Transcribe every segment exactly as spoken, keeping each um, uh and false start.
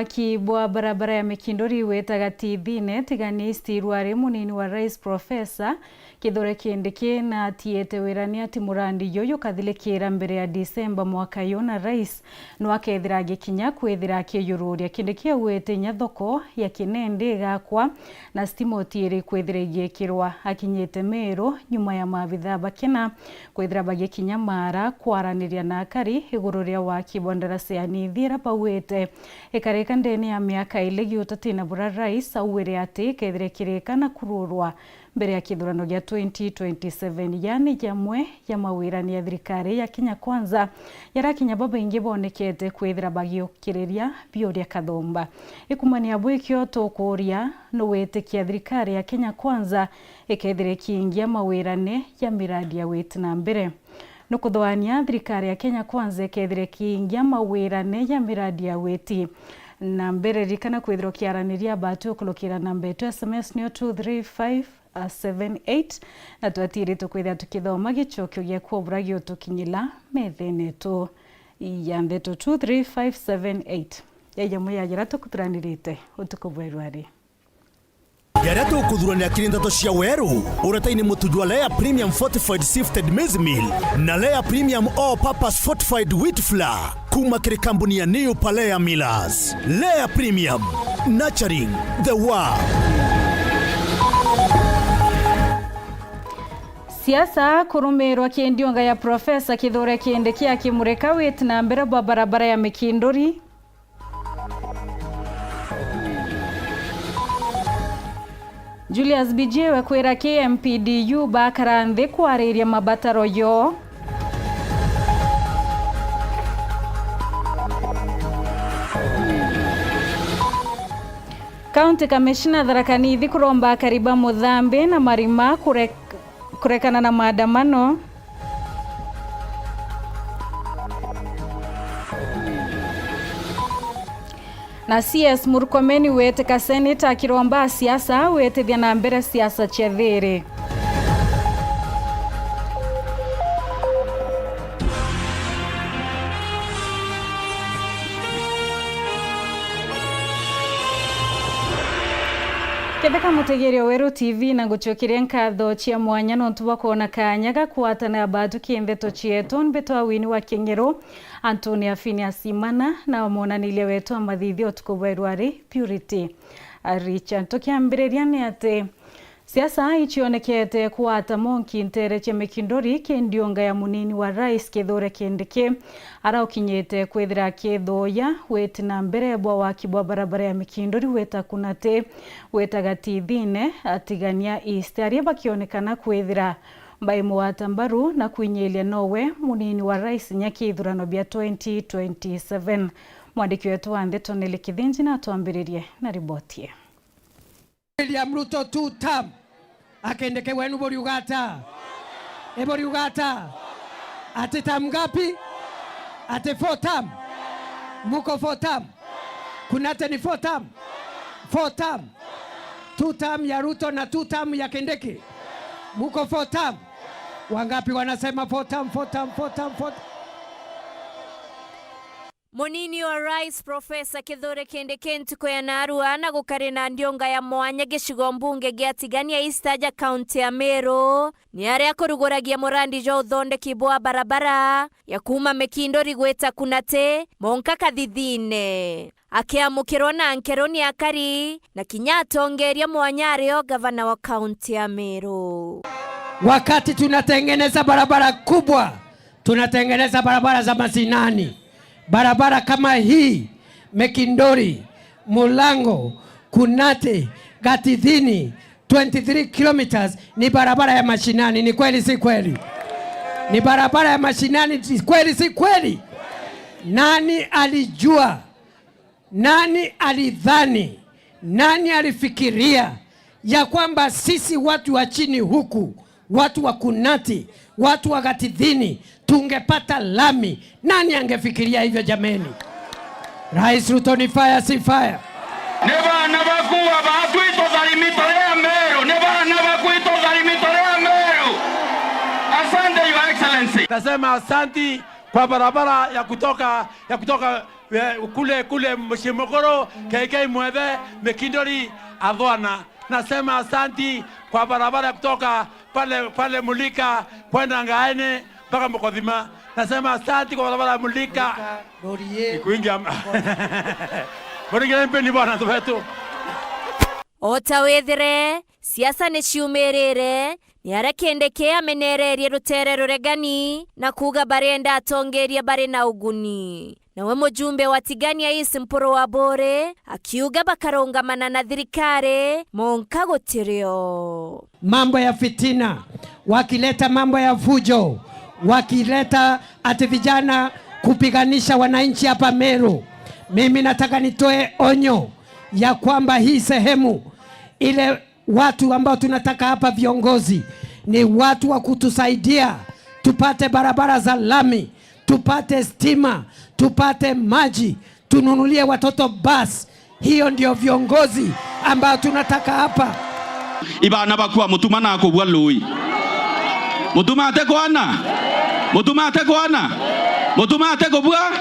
Waki bwa barabara ya Mikinduri witaga Tithine, Tigania East, irwari munini wa Rais Professor Kithure Kindiki na atiete wirani ati murandi juju jukathilikira mbere ya Disemba mwaka yu, na Rais no akethira agikinya kwithira akijururia. Kindiki augite inya thoko ya Kinendi igakwa na stima utiiri kwithira igiikirwa. Akinyite Meru nyuma ya maabitha bakena kwithira bagikinya Mara kwaraniria na akari iguru ria waki bwa ndaraca ya Nithi iria baugite ikarika ndene ya miaka ili giuta tina bura Rais augire ati ikethira ikirika na kururwa mbere ya kithurano gia twenty twenty-seven. Yaani jamwe ya mawirani ya thirikari ya Kenya Kwanza yarakinya babaingi bonekete kwithira bagiukiriria biuria kathumba. Ikumania bwikio tukuuria, nu witikia thirikari ya Kenya Kwanza ikethira ikiingia mawirane ya miradi ya witi na mbere? Nukuthwania thirikari ya Kenya Kwanza ikethira ikiingia mawirane ya miradi ya witi na mbere? Ririkana kwithirwa ukiaraniria batu ukurukira namba yetu S M S niyo two three five seven eight, na twatiritwe kwithira tukithoma gicokio gia kwobura giutukinyila methene yetu ya ndeto two three five seven eight. Yaija muyajira tukuthuranirite utuku bwa irwari. Jaria tukuthuranira kiri ndeto cia weru, uretaini mutu jwa Lea Premium Fortified Sifted Maize Meal na Lea Premium All Purpose Fortified Wheat Flour kuma kiri kambuni ya New Palea Millers. Lea Premium, nurturing the world. Siasa kurumirwa kindiunga ya Professor Kithure Kindiki akimurika witi na mbere bwa barabara ya Mikinduri. Julius Bijiwe kwira K M P D U bakara nthi kwariria mabataro yoo. County Commissioner Tharaka Nithi kuromba akari ba Muthambi na Marima kurek-, kurekana na maandamano. Na C S Murkomen witika seneta akiromba asiasa witithia na mbere siasa cia thiri. Ketheka mutegeria Weru T V na ngucokeria nkatho cia mwanya nontu bwa kwona kaanya ga kwatana batu ki ndeto cietu, mbitwa Winnie wa King'eru, Antonia Phineas Imana na mwonaniria wetu wa mathithio utuku bwa irwari Purity Richard. Tukiambiriria ni ati siasa icionekete kwata monki ntere cia Mikinduri ki ndiunga ya munini wa rais Kithure Kindiki, ara ukinyite kwithira akithuuya witi na mbere bwa waki bwa barabara ya Mikinduri wita Kunati, wita Gatithine, Atigania East, aria bakionekana kwithira baimugwata mbaru na kwinyiria nowe munini wa rais nyaki ithurano bia twenty twenty-seven. Mwandiki wetu wa ndeto Nelly Kithinji na atwambiririe na riboti ii. William Ruto two term. Akindiki wenu buriuga ata? Iburiuga ata? Ati term ngapi? Ati four term? Muko four term? Kunati ni four term? Four term. Two term ya Ruto na two term ya Kindiki. Muko four term? Wangapi wanasema four term, four term, four term, four term? Munini wa rais Professor Kithure Kindiki ntuku ya narua na gukari na ndiunga ya mwanya gicigo mbunge gia Tigania East aja kaunti ya Meru, ni aria akuruguragia murandi jwa uthondeki bwa barabara ya kuuma Mikinduri gwita Kunati, monka Kathithine. Akiamukirwa na nkero ni akari na kinya atongeria mwanya ario gavana wa kaunti ya Meru. Wakati tunatengeneza barabara kubwa, tunatengeneza barabara za mashinani. Barabara kama hii, Mikinduri, Mulango, Kunati, Gatithini, twenty-three kilometers ni barabara ya mashinani. Ni kweli, si kweli? Ni barabara ya mashinani, si kweli, si kweli? Nani alijua? Nani alidhani, nani alifikiria ya kwamba sisi watu wa chini huku, watu wa Kunati, watu wa Gatithini, tungepata lami? Nani angefikiria hivyo jameni? Rais Ruto, ni fire, si fire? Ni bana baku aba twitutharimi turi Ameru, ni bana baku itutharimi turi Ameru. Asante, Your Excellency. Nasema asanti kwa barabara ya kutoka, ya kutoka Be-, kule, kule Mshimukuru, K K Mwethe, Mikindori, Athwana. Nasema asanti kwa barabara kutoka pale, pale Mulika kwenda Ngaene mpaka Mukothima. Nasema asanti kwa barabara ya Mulika. Mulika, Rori. Ikuingia m-, Mulika, mpeni bwana tu wetu. O ta withire, siasa ni ciumirire, ni aria Kindiki amenererie rutere ruregani na kuuga barienda atongeria bari na uguni. Nawe mujumbe wa Tigania East Mpuru wa Buri akiuga bakarungamana na thirikari, monka gutirio. Mambo ya fitina, wakileta mambo ya fujo, wakileta ati vijana kupiganisha wananchi hapa Meru. Mimi nataka nitoe onyo ya kwamba hii sehemu ile watu ambao tunataka hapa viongozi ni watu wa kutusaidia tupate barabara za lami, tupate stima, tupate maji, tununulie watoto bus. Hiyo ndio viongozi ambao tunataka hapa. Ibana bakua mutuma na kubua lui. Mutuma ate kwana? Mutuma ate kwana? Mutuma ate kubua?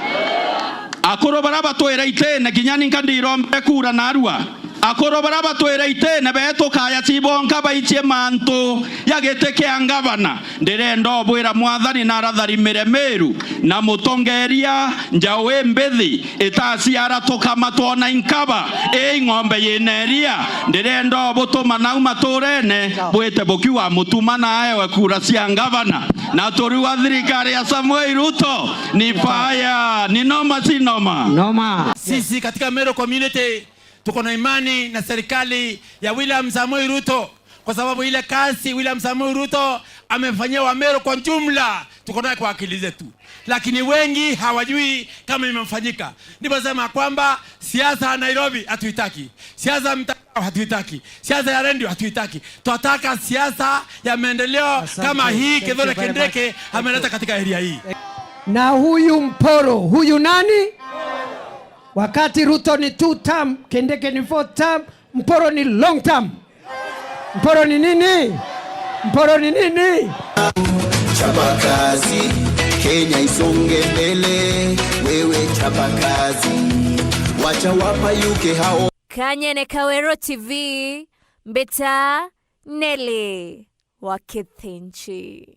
Akuru bara batwira itene, kinya ninka ndirombere kura narua. Akuru bara batwira itene betu kaya cibonka baicie mantu ya giti kia ngavana. Ndirenda ubwira Mwathani naratharimire Meru na mutongeria njaũ imbithi itaciara tukama twona inkaba, ii ng'ombe yina iria. Ndirenda ubutuma nau maturene bwite bukiuga mutuma na aewe kura cia ngavana. Na turiuga thirikari ya Samuel Ruto ni fire, ni noma, si noma. Noma. Sisi katika Meru community tuko na imani na serikali ya William Samoei Ruto, kwa sababu ile kazi William Samoei Ruto amefanyia Wameru kwa jumla, tuko naye kwa akili zetu, lakini wengi hawajui kama imefanyika. Ndipo nasema kwamba siasa ya Nairobi hatuitaki, siasa ya mtandao hatuitaki, siasa ya redio hatuitaki. Twataka siasa ya maendeleo. Asante. Kama hii. Thank you very much. Kithure Kindiki ameleta katika area hii. Na huyu Mporo, huyu nani? Wakati Ruto ni two term, Kindiki ni four term, Mporo ni long term. Mporo ni nini? Mporo ni nini? Chapa kazi, Kenya isonge mbele, wewe chapa kazi. Wacha wapayuke hao. Kanyene Kawero T V, mbita Nelly wa Kithinchi.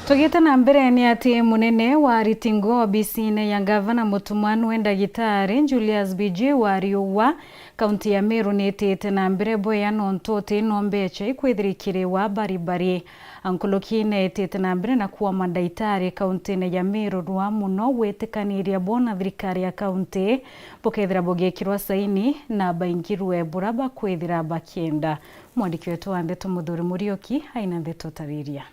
Tugite na mbere, ni ati munene wa ariti nguu obisine ya ngavana Mutumwa nwe ndagitari Julius Bijou Wariuwa, kaunti ya Meru ni itite na mbere bwea nontu uti no mbecha ikwithirikiriwa baribari. Nkuruki ni itite na mbere na kuuma ndaitari kauntine ya Meru rwa muno gwitikaniria bo na thirikari ya kaunti bukethira bugikirwa saini na baingirwe bura bakwithira bakienda. Mwandiki wetu wa ndeto Muthuri Muriuki aina ndeto tariria.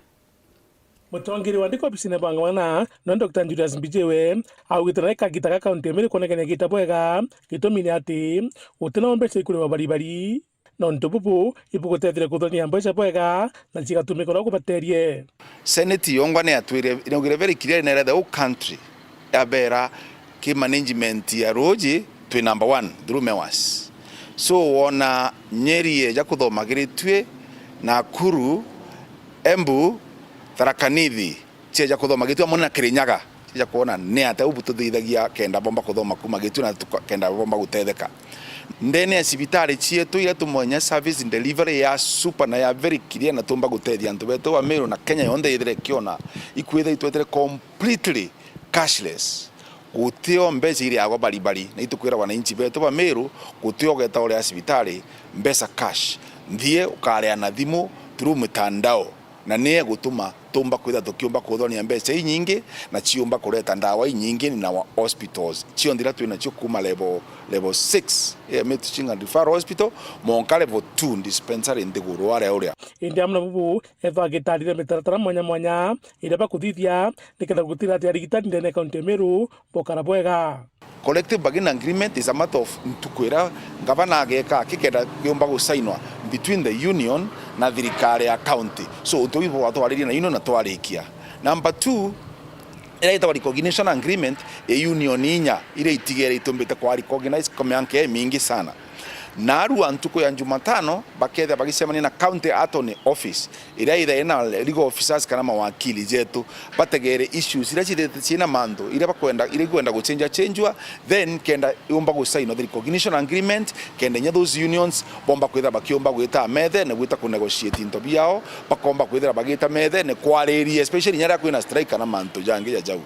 Mutongeri wa ndiko obisine bwa ngavana, nwe Doctor Julius Mbijiwe, augite nawe kagita ga kaunti ya Meru kwonekania gita bwega. Gitumi ni ati guti na mbecha ikurima baribari, na untu bubu ibugutethire kuthurania mbecha bwega na cigatumika uria kubaterie. Senate yongwa ni atwire, inaugire very clear, inere the whole country yabera ki management ya ruuji twi number one through MEWAS. So wona Nyeri eja kuthoma giritue, Nakuru, Embu, Tharaka Nithi, cieja kuthoma gitue amwe na Kirinyaga, cieja kwona ni atia ubu tuthithagia kenda bomba kuthoma kuma gitue na tuka-, kenda bomba gutetheka. Ndene ya cibitari cietu iria tumwenya service delivery ya super na ya very clear na tumba gutethia antu betu ba Meru na Kenya yonthe ithire ikiona ikwitha itwetire completely cashless. Gutio mbeca iriagwa baribari, na itukwira wananchi betu ba Meru, gutio ugeta uria cibitari mbeca cash. Nthie ukaria na thimu through mitandao, na ni egutuma tumba kwitha tukiumba kuthurania mbeca inyingi, na ciumba kureta ndawa inyingi in our hospitals cionthe iria twinacio kuma level, level six, eh, Meru Teaching and Referral Hospital, monka level two dispensary nthiguru aria uria. Indi amwe na bubu, ethwa agitarire mitaratara mwanya mwanya iria bakuthithia niketha gutira ati arigitani ndene ya kaunti ya Meru bokara bwega. Collective bargaining agreement is a matter of ntuku iria ngavana ageka akikenda giumba gusainwa between the union na thirikari ya county. So, untu buu bwatwaririe na union na twarikia. Number two, iria itagwa recognition agreement ya union inya iria itigere itumbite kwa recognize kwa mianka imingi sana. Narua ntuku ya Jumatano bakethira bagicemania na County Attorney Office, iria ithae na legal officers kana mawakili jetu, bategere issues iria cithete ciina mantu iria bakwenda, iria ikwenda guchenja chenjwa, then kenda yumba gusainwa the recognition agreement, kenda inya those unions bomba kwithira bakiumba gwita methe na gwita kunegotiate into biao, bakomba kwithira bagita methe na kwariria, especially inya riria kwina strike kana mantu jangi ja jau.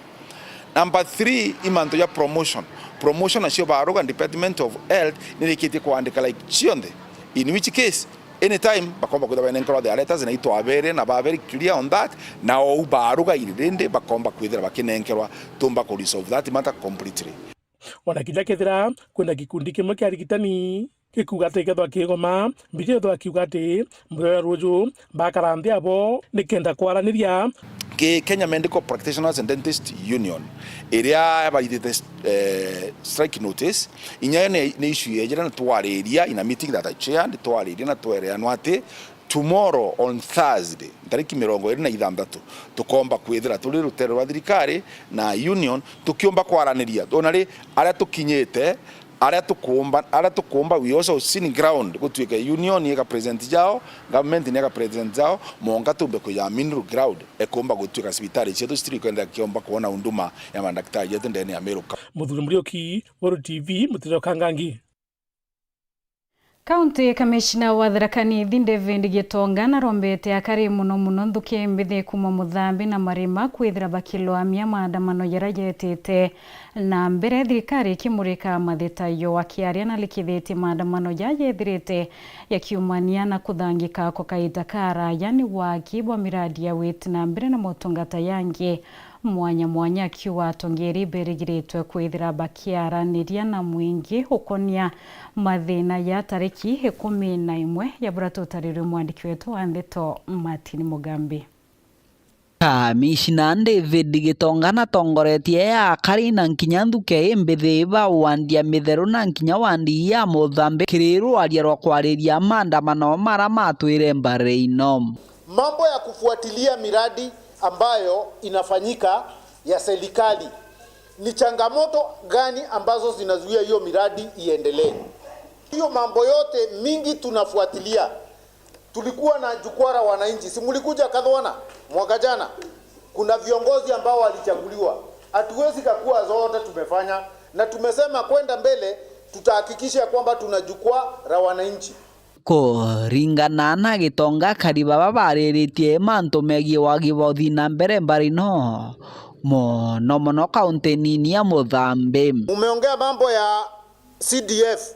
Number three, i mantu ja promotion. Promotion nacio baruga Department of Health nirikitie kwandika like cionthe, in which case anytime bakomba kwithira banenkerwa their letters, na itwabere na ba very clear on that, na ou baruga irindi bakomba kwithira bakinenkerwa, tumba ku resolve that matter completely. Ona kinya kethira kwina gikundi kimwe kia arigitani gikuuga ati kethwa kigoma, mbiji ethwa akiuga ati muthenya ruju bakara nthi abo nikenda kwaraniria. Ki Kenya Medical Practitioners and Dentist Union, iria baithite, eh, strike notice, inya yo ni, ni issue yejire na twariria in a meeting that I chaired, twariria na twereanwa ati tomorrow on Thursday, ntariki mirongo iri na ithanthatu, tukomba kwithira turi rutere rwa thirikari na union tukiumba kwaraniria. Ona ri, aria tukinyite, aria tukumba, aria tukumba, we also seen ground gutuike union ika present jao, government ni ika present jao, monga tumbe kuja middle ground, ekumba gutuika cibitari cietu citiri kwenda kiomba kuona huduma ya madaktari jetu ndene ya Meru County. Muthuri Muriuki, Weru T V, Mutiro Kangangi. County Commissioner wa Tharaka Nithi David Gitonga narombete akari mono mono nthuki mbithi kuuma Muthambi na Marima kwithira bakilwamia maandamano jaria jetite na mbere, thirikari ikimurika mathitaio. Akiaria narikithitie maandamano jaja jethirite jakiumania na kuthangika kwa kaita karaya ni waki bwa miradi ya witi na mbere na motungata yangi mwanya mwanya, akiuga atongeeri berigiritwe kwithira bakiaraniria na mwingi ukonia mathina ja tariki ikumi na imwe ya buria tutarirwe mwandiki wetu wa ndeto Martin Mugambi. Kamishina David Gitonga natongoretie akari na nkinya nthuke imbithi ba wandi ya Mitheru na nkinya wandi ya Muthambi kiri rwaria rwa kwariria maandamano mara matwire mbari ino. Mambo ya kufuatilia miradi ambayo inafanyika ya serikali. Ni changamoto gani ambazo zinazuia hiyo miradi iendelee? Hiyo mambo yote mingi tunafuatilia. Tulikuwa na jukwaa la wananchi, si mlikuja Kathwana mwaka jana? Kuna viongozi ambao walichaguliwa, hatuwezi kakua zote tumefanya, na tumesema kwenda mbele tutahakikisha kwamba tuna jukwaa la wananchi. Kuringana na Gitonga, akari baba bariritie mantu megii wagi bwa uthii na mbere mbari no, mono mono kaunti nini ya Muthambi. Umeongea mambo ya C D F.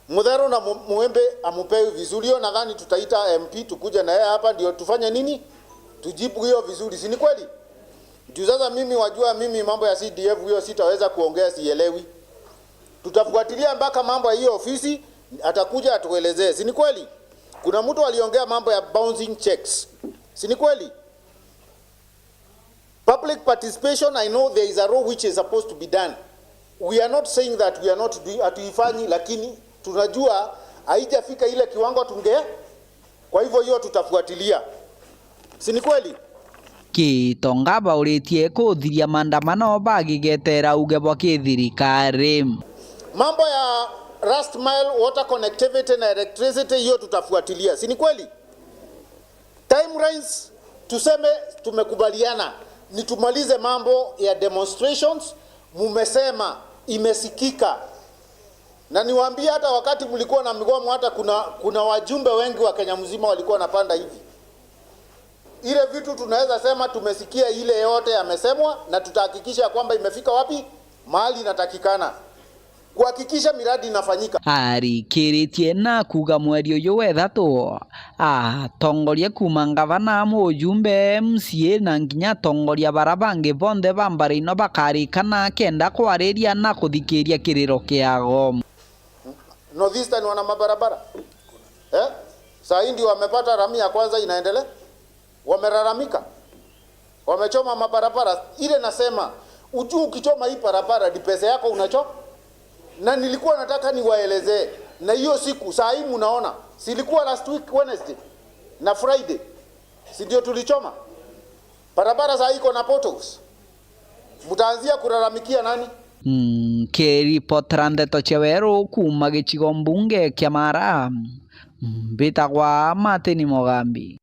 Mutheru na Mu-, Muimbi amupewi vizuri, hiyo nadhani tutaita M P tukuje na yeye hapa ndio tufanye nini? Tujibu hiyo vizuri, si ni kweli? Juu sasa mimi wajua mimi mambo ya C D F hiyo sitaweza kuongea, sielewi. Tutafuatilia mpaka mambo ya hiyo ofisi, atakuja atuelezee, si ni kweli? Kuna mtu aliongea mambo ya bouncing checks, si ni kweli? Public participation, I know there is a role which is supposed to be done. We are not saying that we are not doing, hatuifanyi, lakini tunajua haijafika ile kiwango tunge-, kwa hivyo hiyo tutafuatilia. Si ni kweli? Gitonga bauritie kuthiria maandamano bagigetera uge bwa kithirikari. Mambo ya last mile water connectivity na electricity, hiyo tutafuatilia. Si ni kweli? Timelines, tuseme tumekubaliana, nitumalize mambo ya demonstrations, mumesema, imesikika. Na niwaambie, hata wakati mlikuwa na migomo, hata kuna, kuna wajumbe wengi wa Kenya mzima walikuwa wanapanda hivi. Ile vitu tunaweza sema tumesikia ile yote yamesemwa, na tutahakikisha kwamba imefika wapi? Mahali inatakikana. Kuhakikisha miradi inafanyika. Arikiritie na kuuga mweri uyu wa ithatu, atongoria kuuma ngavana, mujumbe, M C A na nginya atongoria bara bangi bonthe ba mbari ino bakarikana kenda kwariria na kuthikiria kiriro kiao. North Eastern wana mabarabara. Eh? Saa hii ndio wamepata rami ya kwanza inaendelea. Wamelalamika. Wamechoma mabarabara. Ile nasema, ujue ukichoma hii barabara ni pesa yako unacho-, na nilikuwa nataka niwaelezee. Na hiyo siku, saa hii mnaona, si ilikuwa last week Wednesday na Friday, si ndio tulichoma? Barabara saa hii iko na potholes. Mtaanzia kulalamikia nani? Mm, Nkiripotera ndeto cia weru kuuma gicigo mbunge kia Mara, mbitagwa Martin Mugambi.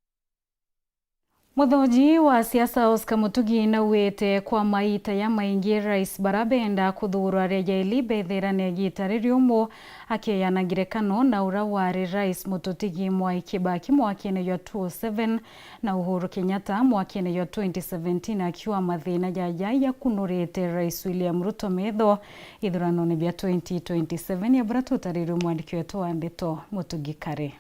Muthoji wa siasa Oscar Mutugi naugite kwa maita ya maingi rais bara benda kuthuurwa ria jaili bethirane igita riri umu, akeyana ngerekano na ura wari rais mututigi Mwai Kibaki mwakene jwa two oh seven na Uhuru Kenyatta mwakene jwa twenty seventeen, akiuga mathina jaja yakunurite rais William Ruto metho ithuranone bia twenty twenty-seven, ya bura tutariri mwandiki wetu wa ndeto Mutugi Kare.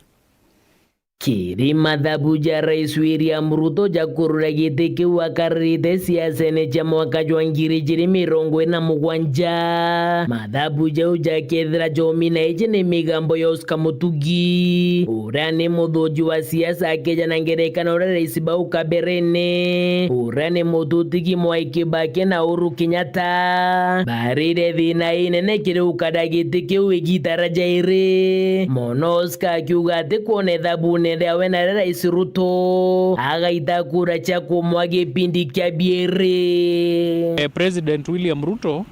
Kiri mathabu ja rais William Ruto ja kurura giti kiu akararite siasene cia mwaka jwa ngiri ijiri mirongo ina mugwanja, mathabu jau jakethira jomi na iji ni migambo ya Oscar Mutugi, uria ni muthuji wa siasa akeja na ngerekano uria rais bau kaberene, uria ni mututigi Mwai Kibaki na Uhuru Kenyatta barire thina inene kiri ukara giti kiu igita ra jairi mono. Oscar akiuga ati kwona ithabune riawe na ria rais Ruto agaita kura cia kumwa gipindi kia biiri. Eh, President William Ruto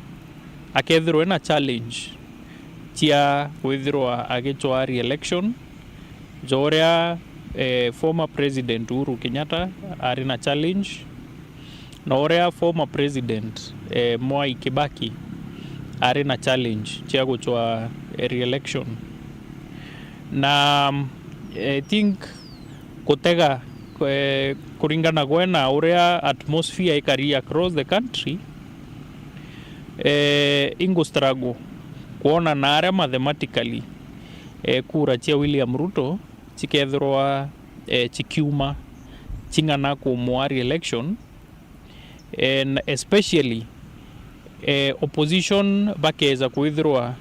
akethirwa ena challenge cia kwithirwa agicwaa re-election, ja uria, eh, former President Uhuru Kenyatta ari na challenge, na uria former President, eh, Mwai Kibaki ari na challenge cia gucwaa, eh, re-election. Na, I think, kutega, eh, kuringana gwe na uria atmosphere ikari across the country, eh, ingu struggle kwona na aria mathematically, eh, kura cia William Ruto cikethirwa, eh, cikiuma cing'ana kumwa re-election, and especially, eh, opposition bakeza kwithirwa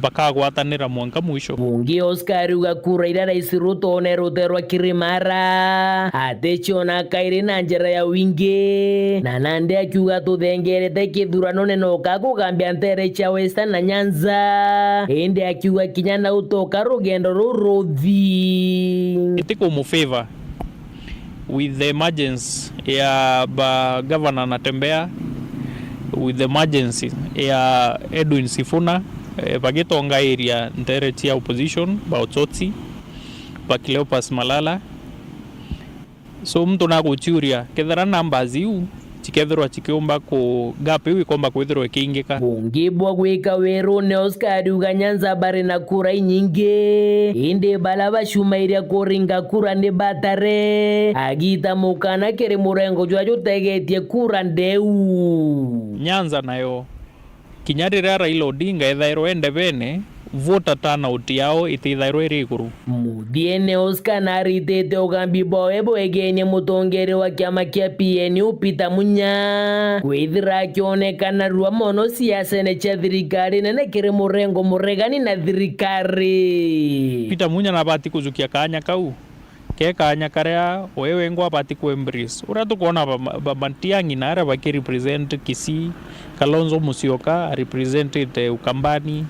bakagwatanira mwanka mwisho. Bungi Oscar ariuga kura iria rais Ruto oneruterwa kiri Mara aticiona kairi na njira ya wingi, na nandi akiuga tuthengerete kithuranone noka kugambia ntere cia Western na Nyanza, indi akiuga kinya nau toka rugendo ruru ruthi. Iti kumufavor with the emergence ya ba Governor Natembeya, with the emergence ya Edwin Sifuna, eh, bagitongairia ntere cia opposition, ba Otsotsi, ba Cleopas Malala. So muntu naguciuria, kethira numbers iu cikethirwa cikiumba ku, gap iu ikomba kwithirwa ikiingika. Bungi bwa gwika werune Oscar ariuga Nyanza bari na kura inyingi, indi bara bacumairia kuringa kura ni batare, agita mukana kiri murengo jwa jutegetie kura ndeu. Nyanza nayo, kinya riria Raila Odinga ethairwa e ndebene, voter turnout yao itithairwa iri iguru. Muthiene Oscar naritite ugambi bwawe bwegenie mutongeria wa kiama kia P N U Peter Munya kwithira akioneka narua mono siasene cia thirikari nene kiri murengo muregani na thirikari. Peter Munya nabati kujukia kanya kau. Ke kanya karia we wengwa abati ku embrace. Uria tukwona ba, ba, ba Matiang'i na aria baki represent Kisii, Kalonzo Musyoka representite Ukambani,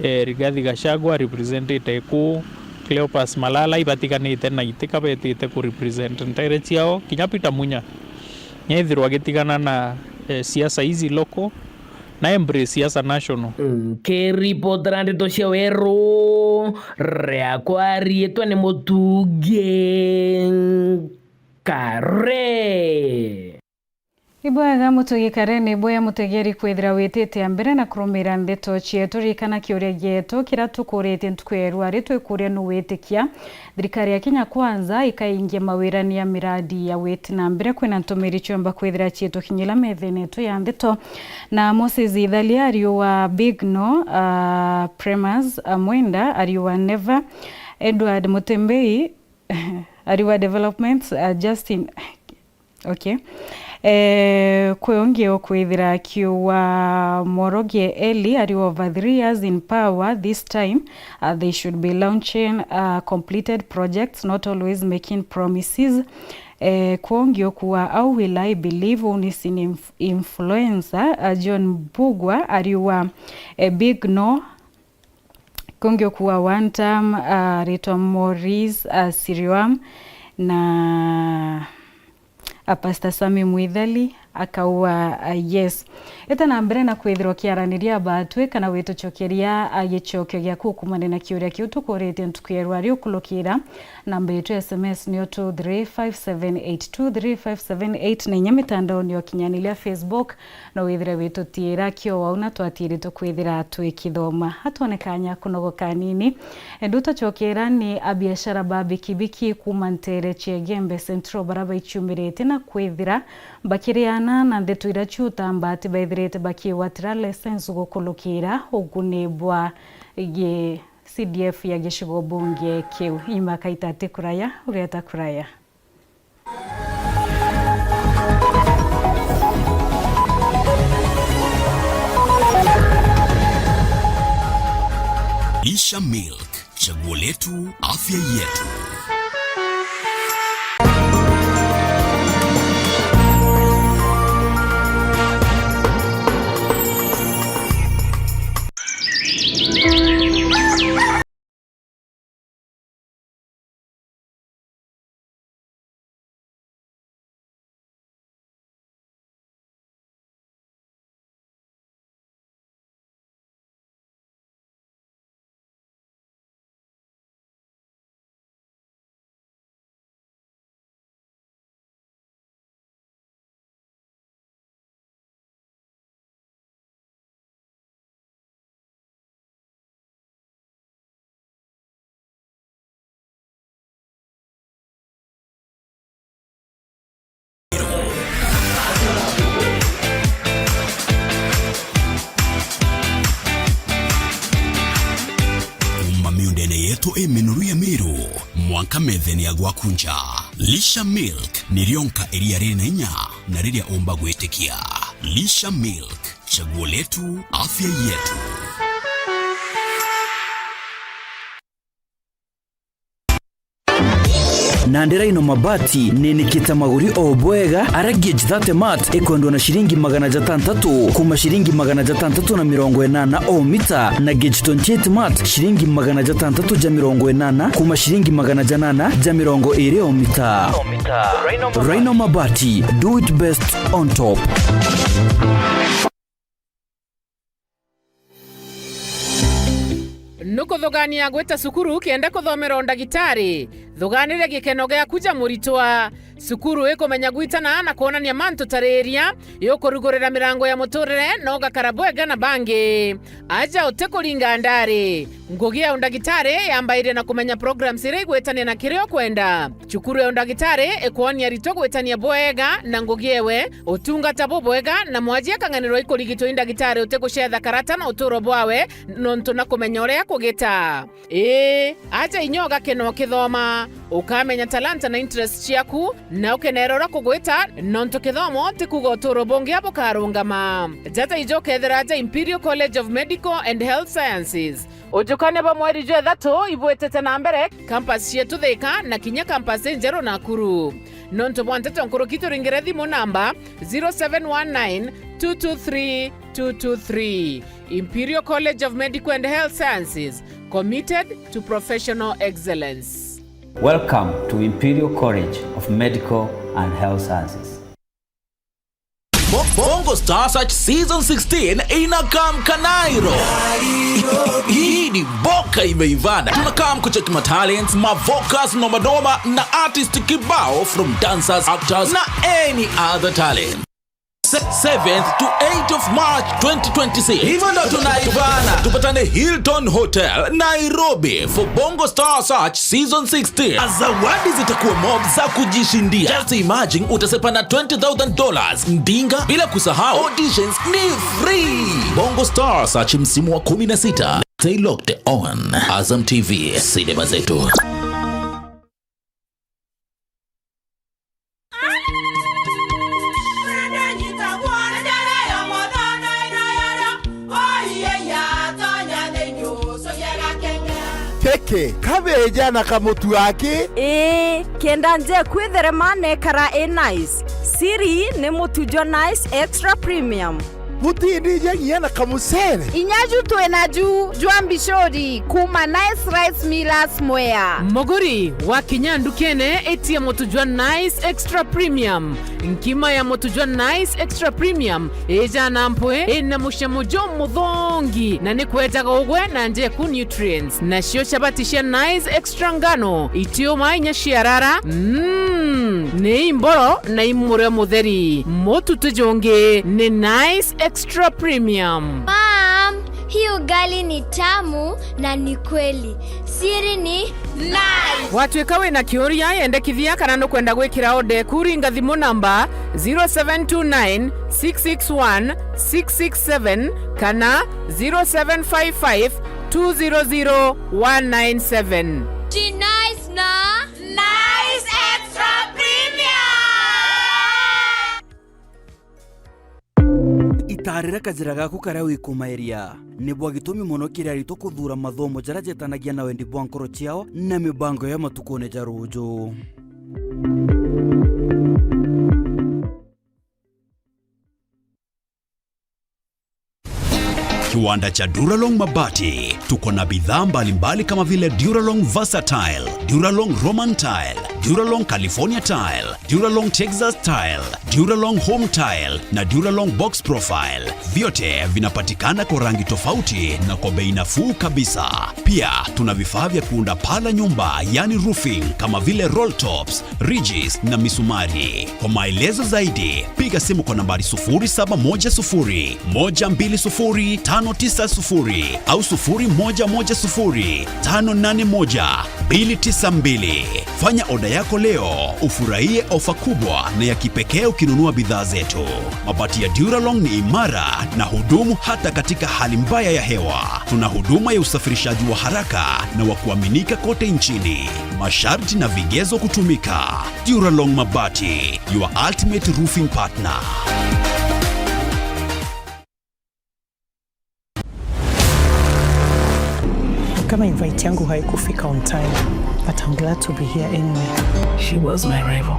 eh, Rigathi Gachagua representite Ekuu, Cleopas Malala ibatiganite na iti ka betite ku represent ntere ciao, kinya Peter Munya nyethirwa agitigana na, eh, siasa izi local, na embrace siasa national. Nkiripotera ndeto cia weru, riakwa riitwa ni Mutugi Kare. Ibwega Mutugi Kare, ni bwega mutegeri kwithira witite a mbere na kurumira ndeto cietu. Ririkana kiuria gietu kiria tukuritie ntuku ya rua ri twikuria nu witikia Thirikari ya Kenya Kwanza ikaingia mawirani ya miradi ya witi na mbere. Kwina ntumiri ciomba kwithira ciitukinyira methene yetu ya ndeto. Na Moses Ithalia ari wa Big No, uh, Premas, uh, Mwenda ari wa Never, Edward Mutembei ari wa Developments, uh, Justin Okay. Eh, kwi ungi ukwithira akiuga Moroge Eli ari over three years in power, this time, uh, they should be launching, uh, completed projects, not always making promises. Eh, kwi ungi ukuga, how will I believe, uni sin inf-, influencer, uh, John Mbugua ariuga, eh, Big No, kungi ukuga one term, uh, aritwa Maurice, uh, Siriwam, na a Pastor Sami Mwithali, Akauga, ah, yes. Ita na mbere na kwithirwa ukiaraniria abatwi kana witucokeria, ah, gicokio giaku kumania na kiuria kiu tukuritie ntuku ya rwari ukulukira namba yetu ya S M S niyo two three five seven eight, two three five seven eight, na inya mitandaoni ya ukinyaniria Facebook, no withire witutiira kio wau na twatiiritwe kwithira twikithoma. Atwone kanya kunogoka anini. Nduta cokera ni abiashara ba bikibiki kuma ntere cia Igembe Central bara baichumirite na kwithira bakiriana na ndeto iria ciutamba ati baithirite bakigwatira license gukulukira uguni bwa gi-, C D F ya gicigo bunge kiu. Imakaita ati kuraya, uriata kuraya. Lisha Milk. Chaguo letu, afya yetu. Kuma miundene yetu i minoru ya Meru, mwanka methene ya gwaku nja. Lisha Milk ni rionka iria riri na inya na riria umba gwitikia. Lisha Milk, chaguo letu, afya yetu. Nandi Rhino Mabati ninikite maguri o bwega, ara gauge thirty mat ikwendwa na ciringi magana jatantatũ kuma ciringi magana jatantatũ na mirongo inana o mita, na gauge twenty-eight mat ciringi magana jatantatũ ja mirongo inana kuma ciringi magana janana ja mirongo iri o mita. Rhino Mabati, do it best on top. Nukuthugania gwita cukuru kenda kuthomera undagitari? Thuganire gikeno giaku ja muritwa. Cukuru ikumenya gwitana na kwonania mantu ta riria, yukurugurira mirango ya muturire na ugakara bwega na bangi. Aja utikuringa ndari. Ngugi ya undagitari yambairie na kumenya programs iria igwitania na kiria ukwenda. Cukuru ya undagitari ikwonia aritwa gwitania bwega na ngugi ewe, utungata bubwega, na mwaji akang'anirwa ikurigitwa i ndagitari utigucetha karata na uturo bwawe nontu na kumenya uria akugita. Ii, aja inya ugakena ukithoma, ukamenya talanta na interest ciaku, na ukenera uria kugwita, nontu kithomo ti kuuga uturo bungi bukarungama. Jata ijo ukethira aja Imperial College of Medical and Health Sciences. Ujukania bwa mweri jwa ithatu ibwitite na mbere, campus cietu Thika na kinya campus injeru Nakuru. Nontu bwa nteto nkuruki, turingire thimu namba zero seven one nine two two three two two three. Imperial College of Medical and Health Sciences, committed to professional excellence. Welcome to Imperial College of Medical and Health Sciences. Bo-, Bongo Star Search Season sixteen inakam Kanairo. Hii ni boka imeivana. Tunakam kucheki matalents, mavocals, nomanoma na artist kibao, from dancers, actors na any other talent. Se-, seventh to eighth of March twenty twenty-six. Hivyo ndo tunaivana. Tupatane Hilton Hotel, Nairobi for Bongo Star Search Season sixteen. Zawadi zitakuwa mob za kujishindia. Just imagine, utasepa na twenty thousand dollars ndinga, bila kusahau auditions ni free. Bongo Star Search msimu wa kumi na sita. Stay locked on Azam T V, sinema zetu. Kiki kabeja na kamutu aki? Ii, kenda nje kwitherema nekara i nice. Siri ni mutu jwa Nice Extra Premium. Butindija nginya na kamucere. Inya ju twina ju jwa mbicuri kuuma Nice Rice Millers Mwea. Muguri, wakinya ndukene, itia mutu jwa Nice Extra Premium. Nkima ya mutu jwa Nice Extra Premium ijana mpwi, ina mucamo jumuthongi, na ni kwejaga ugwe na njeku nutrients. Nacio chabati cia Nice Extra ngano, itiuma inya ciarara, mm, ni imboro na imurio mutheri. Mutu ti jungi, ni Nice Extra Premium. Mom, hii ugali ni tamu na ni kweli. Siri ni Nice. Watwika wina kiuria, yendekithia kana nukwenda gwikira order eku, ringa thimu namba zero seven two nine six six one six six seven kana zero seven five five two zero zero one nine seven. Ji Nice na Nice Extra Premium. Itaarire kajira gaku karia wikumaeria. Ni bwa gitumi mono kiri aritwa kuthuura mathomo jaria jetanagia na wendi bwa nkoro ciao na mibango ya matukune ja ruuju. Kiwanda cha Duralong Mabati. Tuko na bidhaa mbalimbali kama vile Duralong Versatile, Duralong Roman Tile, Duralong California Tile, Duralong Texas Tile, Duralong Home Tile na Duralong Box Profile. Vyote vinapatikana kwa rangi tofauti na kwa bei nafuu kabisa. Pia tuna vifaa vya kuunda paa la nyumba, yani roofing, kama vile roll tops, ridges na misumari. Kwa maelezo zaidi, piga simu kwa nambari sufuri saba moja sufuri, moja mbili sufuri, tano tisa sufuri au sufuri moja moja sufuri, tano nane moja, mbili tisa mbili. Fanya oda yako leo, ufurahie ofa kubwa na ya kipekee ukinunua bidhaa zetu. Mabati ya Duralong ni imara na hudumu hata katika hali mbaya ya hewa. Tuna huduma ya usafirishaji wa haraka na wa kuaminika kote nchini. Masharti na vigezo kutumika. Duralong Mabati, your ultimate roofing partner. Kama invite yangu haikufika on time, but I'm glad to be here anyway. She was my rival,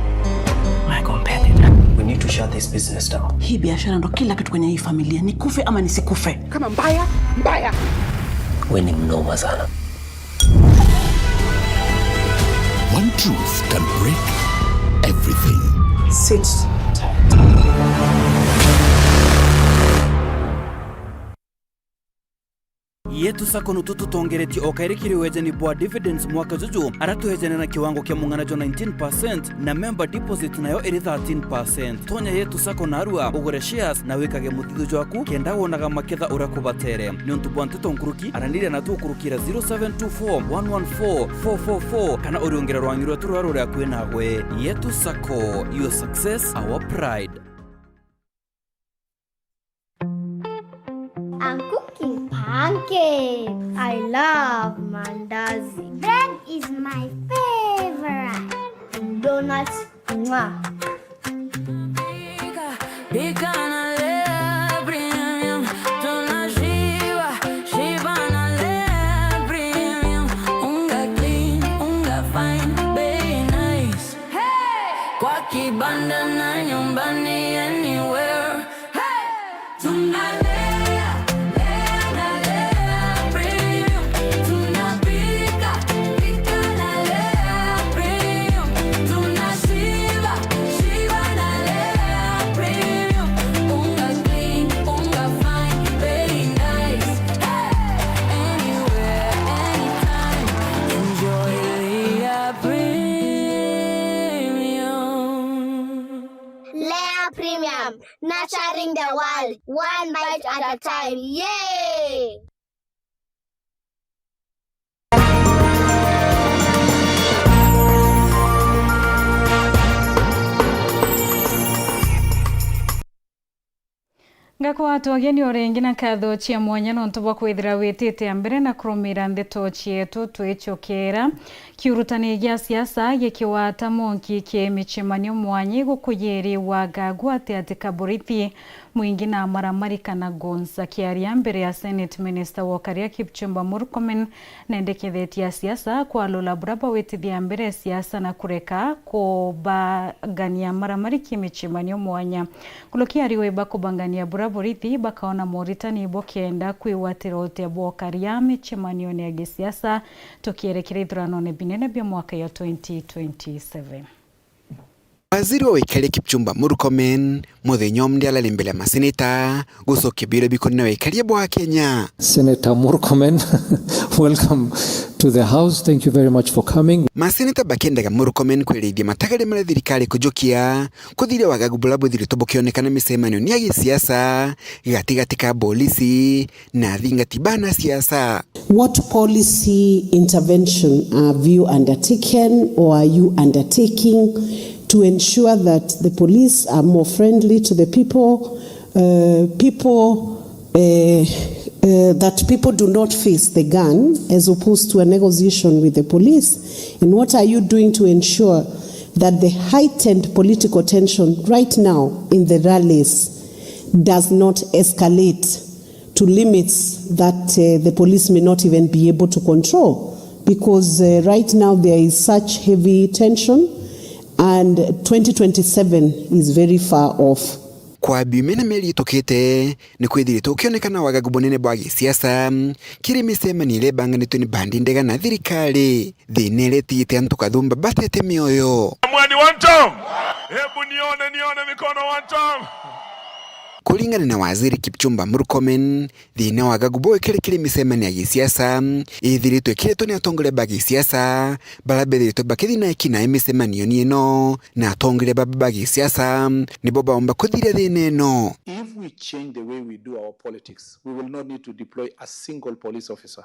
my competitor. We need to shut this business down. Hii biashara ndo kila kitu kwenye hii familia, nikufe ama nisikufe. Kama mbaya, mbaya. Wewe ni mnoma sana. One truth can break everything. Sit tight. Yetu Sacco nutu tutongeretie o kairi kiri wejani bwa dividends mwaka juju, ara twejane na kiwango kia mung'ana jwa nineteen percent na member deposit nayo iri thirteen percent. Tonya Yetu Sacco narua, ugure shares na wikage muthithu jwaku kenda wonaga maketha uria kubatere. Niuntu bwa nteto nkuruki, araniria natu ukurukira zero seven two four one one four four four four kana uriungire rwangi rwetu ruria ruri akui nagwe. Yetu Sacco, your success, our pride. I'm cooking pancakes. I love mandazi. Bread is my favorite. Donuts, mwah. Pika na Lea Premium, tunashiba, shiba na Lea Premium. Unga clean, unga fine, bei nice. Hey! Kwa kibanda na nyumbani, anywhere. Hey! Tunalea, lea na Lea Premium. Tunapika, pika na Lea Premium. Tunashiba, shiba na Lea Premium. Unga clean, unga fine, very nice. Hey! Anywhere, anytime. Enjoy Lea Premium. Lea Premium, nurturing the world, one bite at a time. Yay! Ngakwatwa ageni o ringi na nkatho cia mwanya nontu bwa kwithira witite a mbere na kurumira ndeto cietu twicukira. Kiurutani gia siasa gikigwata monki ki micemanio mwanya igukuyiri wa Gagua ati ati ka borithi Mwingi na maramari kana goons. Akiaria mbere ya Senate, Minister wa Ukaria Kipchumba Murkomen nendekethetie asiasa kwalula bura bawitithia mbere siasa na kureka kubangania maramari kimichemanio mwanya. Nkuruki ariwe bakubangania bura borithi bakaona moritani bukenda kwigwatira utia bwa ukaria micemanione ya gisiasa, tukierekera ithuranone binene bia mwaka ya twenty twenty-seven. Waziri wa wikaria Kipchumba Murkomen muthenya umwe arari mbere ya maseneta gucokia biuria bikonene na wikaria bwa Kenya. Senator Murkomen, welcome to the House. Thank you very much for coming. Maseneta bakiendaga Murkomen kwerithia matagare maria thirikari kujukia kuthiria wagagu buria buthiritwe bukionekana micemanio ni ya gisiasa gatigati ka polisi na athingati bana siasa. What policy intervention have you undertaken or are you undertaking to ensure that the police are more friendly to the people, uh, people, uh, uh, that people do not face the gun as opposed to a negotiation with the police? And what are you doing to ensure that the heightened political tension right now in the rallies does not escalate to limits that, uh, the police may not even be able to control, because, uh, right now there is such heavy tension and twenty twenty-seven is very far off. Kwa biumia na mieri itukite, ni kwithiritwe ukionekana wagagu bunene bwa gisiasa kiri micemanio iria ibanganitwe ni bandi ndega na thirikari. Thina iria itigite antu kathumba batete mioyo. Mwani one time. Hebu nione, nione mikono one time. Kuringana na waziri Kipchumba Murkomen, thina wa wagagu bwikire kiri micemanio ya gisiasa ithiritwe ikiritwe ni atongoria ba gisiasa baria bethiritwe bakithi na eki nae micemanio ni ino, na atongoria baba ba gisiasa nibo baumba kuthiria thina ino. If we change the way we do our politics, we will not need to deploy a single police officer.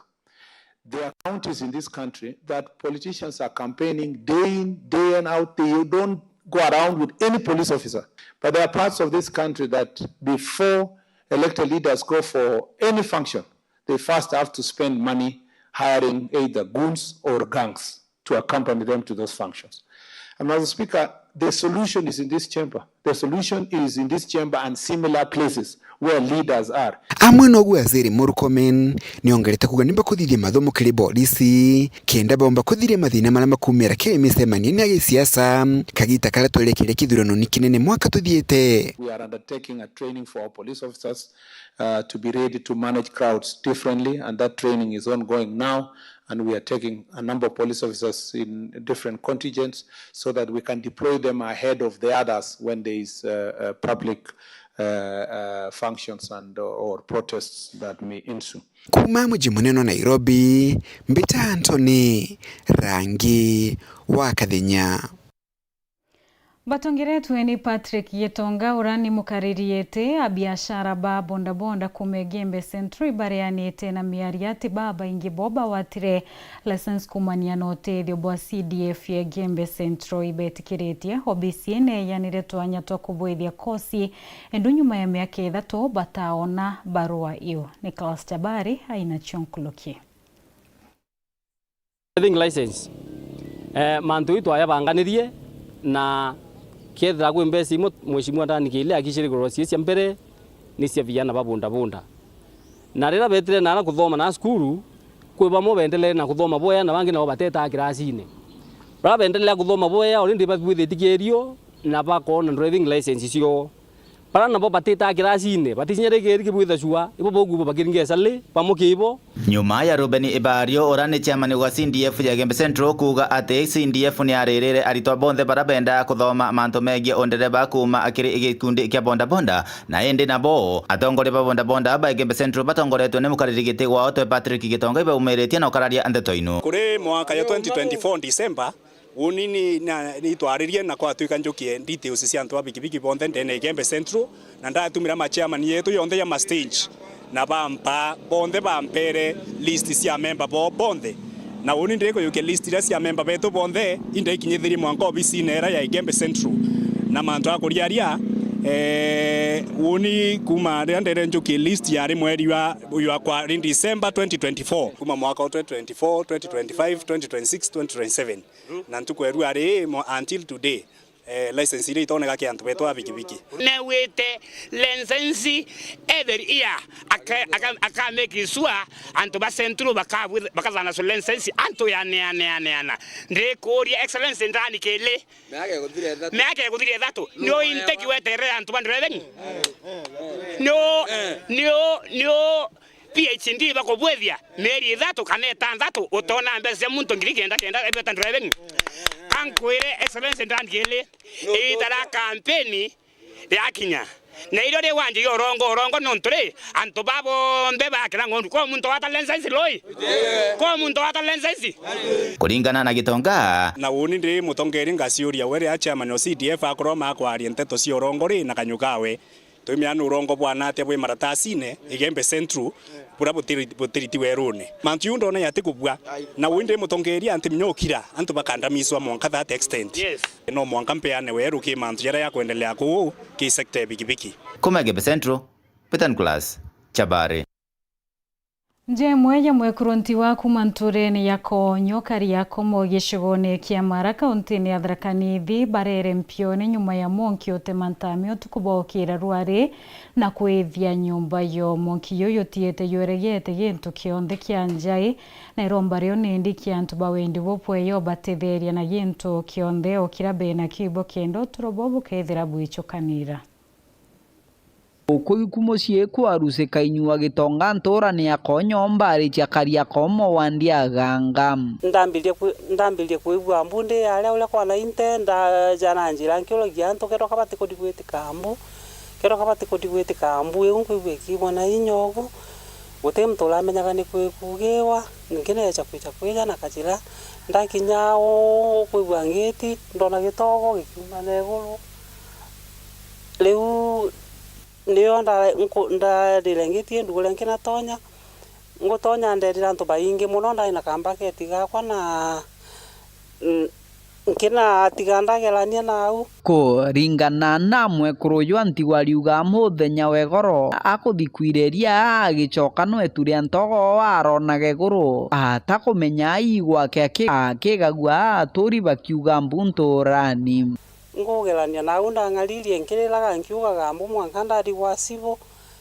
There are counties in this country that politicians are campaigning day in, day and out. They don't go around with any police officer. But there are parts of this country that before elected leaders go for any function, they first have to spend money hiring either goons or gangs to accompany them to those functions. And Mister Speaker, the solution is in this chamber. The solution is in this chamber and similar places where leaders are. Amwe noguo Waziri Murkomen niongerete kuuga nimba kuthithia mathomo kiri borisi kenda baumba kuthiria mathina maria makumira kiri micemanio ya gisiasa kagita karia twerekeire kithurano ni kinene mwaka tuthiite. We are undertaking a training for our police officers, uh, to be ready to manage crowds differently, and that training is ongoing now. And we are taking a number of police officers in different contingents so that we can deploy them ahead of the others when there is, uh, uh, public, uh, uh, functions and, uh, or protests that may ensue. Kuuma muji munene wa Nairobi, mbita Anthony Rangi wa Kathenya. Batongeretwe ni Patrick Gitonga, uria ni mukariri iti a biashara ba bodaboda kuuma Igembe Central, ibareanite na miario ati babaingi bo bawatire license kuumania na utethio bwa C D F ya Igembe Central ibetikiritie. O B C neeyanire twanya twa kubwithia kosi, indu nyuma ya miaka ithatu bataona barua iu. Nicholas Jabari aina cio nkuruki. Driving license. Eh, mantu jau twayabanganirie, na kethira kwi mbeca imwe Mheshimiwa Ndani Kiile akicirigurwa cia cia mbere ni cia vijana ba bodaboda. Na riria betire naara kuthoma na cukuru, kwi bamwe beendelee na kuthoma bwea na bangi nabo batetaa kirasine. Baria beendelea kuthoma bwea already babwithitie kierio na bakoona driving license cioo. Baria nabo batitaa kirasine, baticinyarikiri kibwitha cua, ibo bogu bo bakiringa icari, bamwe kibo. Nyuma ya Reuben Ibario, uria ni chairman wa C D F ya Igembe Central, kuuga ati C D F ni yaririre aritwa bonthe baria bendaa kuthoma mantu megie undereba kuuma kiri gikundi kia bodaboda, na indi nabo atongoria ba bodaboda ba Igembe Central batongoretwe ni mukariri giti wao twe Patrick Gitonga ibaumiritie na ukararia ndeto inu. Kuri mwaka ya twenty twenty-four December, Uuni ni, na, ni itwaririe na kwatwika njukie details cia antu ba bikibiki bonthe ndene ya Igembe Central, na ndatumira ma chairman yetu yonthe ya ma stage, na bampa, bonthe bampere list cia memba bo bonthe. Na uuni ndikuyukia list iria cia memba betu bonthe, indaikinyithirie mwanka obisine era ya Igembe Central. Na mantu a kuriaria, eh, uuni kuuma riria ndere njukie list yari mweri wa, wa kwa, December twenty twenty-four. Kuuma mwaka wa twenty twenty-four, twenty twenty-five, twenty twenty-six, twenty twenty-seven. Na ntuku ya rua ri, mo-, until today, Eh, license iria itoneka ki antu betu a bikibiki. Newite license every year, aka, aka, aka make sure antu ba Central bakabwi-, bakazana so license antu ya neana, ya neana. Ndikuria Excellency ndani kili. Miaka iguthira ithatu. Miaka iguthira ithatu. Nio inteki weterere antu ba driving? Nio, nio, nio P H D bakubwithia mieri ithatu kana itantatu, utona mbeca cia muntu ngiri kenda kenda ebeta driving. Kankwire Excellency ndani kili, iita ria kampeni riakinya. Na irio riu wanjigia urongo, urongo nontu ri, antu ba bonthe bakira ng'ondu. Kwa muntu wata license loi? Kwa muntu wata license? Kuringana na Gitonga. Na uni ndi mutongeria ngaciuria we riria chairman o C D F akorwa makwaria nteto cia urongo ri na kanyu kawe. Twimenya ni urongo bwana atia bwi maratasine, Igembe Central, buria butiri-, butiriti werune. Mantu jau ndona jati kubua. Na uu ndi mutongeria anti minya ukira, antu bakandamiswa mwanka that extent. Yes. No mwanka mpeane weru ki mantu jaria jakwendelea kuu ki sector ya bikibiki. Kuma Igembe Central, Peter Nicholas, Chabari. Nja imwe ya mwekuru ntiwa kuma nturene ya Koonyo, Kariakomo, gicigone kia Mara, kauntine ya Tharaka Nithi, barere mpione nyuma ya mwanki utema ntami utuku bokira rwari na kwithia nyumba yo. Mwanki juju utiete jweregete gintu kionthe kia njai, na iromba rio nindi kia antu ba wendi bupwe jo batetheria na gintu kionthe o kiria bena kibo kenda uturo bwao bukethira bwichukanira. Ukuyu ku mucii kwaru cikainyu wa Gitonga nturani ya Koonyo, mbari cia Kariakomo wandi ya Ganga. Ndambirie kwi-, ndambirie kwigua mbu ndi aria uria kwana inte, ndaja na njira nkiuragia antu kethirwa kabati kundi gwitika mbu, kethirwa kabati kundi gwitika mbu iu nkwigua ikiigua na inya ugu, guti muntu uramenyaga ni kwi kugiwa, ningi neeja kwija kwija na kajira, ndakinya uu kwigua ngiti, ndona gitogo gikiuma na iguru. Riu nio nda-, nku-, ndarire ngitie ndugure nkinatonya, ngutonya nderire antu baingi mono, ndari na kambaketi gakwa na, n-, nkinatiga ndagerania nau. Kuringana na mwekuru uju antigwa ariuga muthenya wa igoro akuthi kwireria agicoka nwetu ria ntogo aronage iguru atakumenya aigwa aki-, akigagua aturi bakiuga mbu nturani. Ngugerania nau ndang'aririe nkiriraga nkiugaga mbu mwanka ndari gwa cibũ,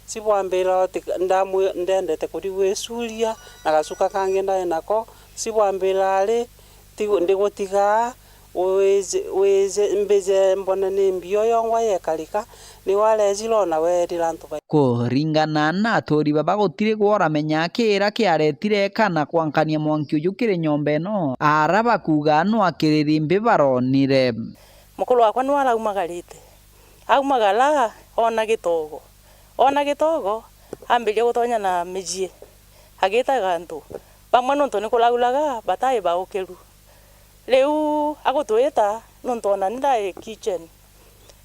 cibũ ambira ati ndamwi-, ndendete kuri gwicuria na gacuka kangi ndari nako, cibũ ambira ari ti ndigutigaa, wije, wije mbije mbone ni mbio yongwa yekarika, niwe arejire ona weerira antu baingi. Kuringana na aturi baba gutiri gwa uramenya kiira kiaretire kana kwankania mwanki uju kiri nyomba ino, ara bakuuga no akiriri mbi baronire. Mukuru wakwa niwe araumagarite. Aumagara, oona gitogo. Oona gitogo, aambiria gutonya na mijie, agitaga antu. Bamwe nontu ni kurauraga, batai baukiru. Riu agutwita, nontu oona ni ndai kitchen.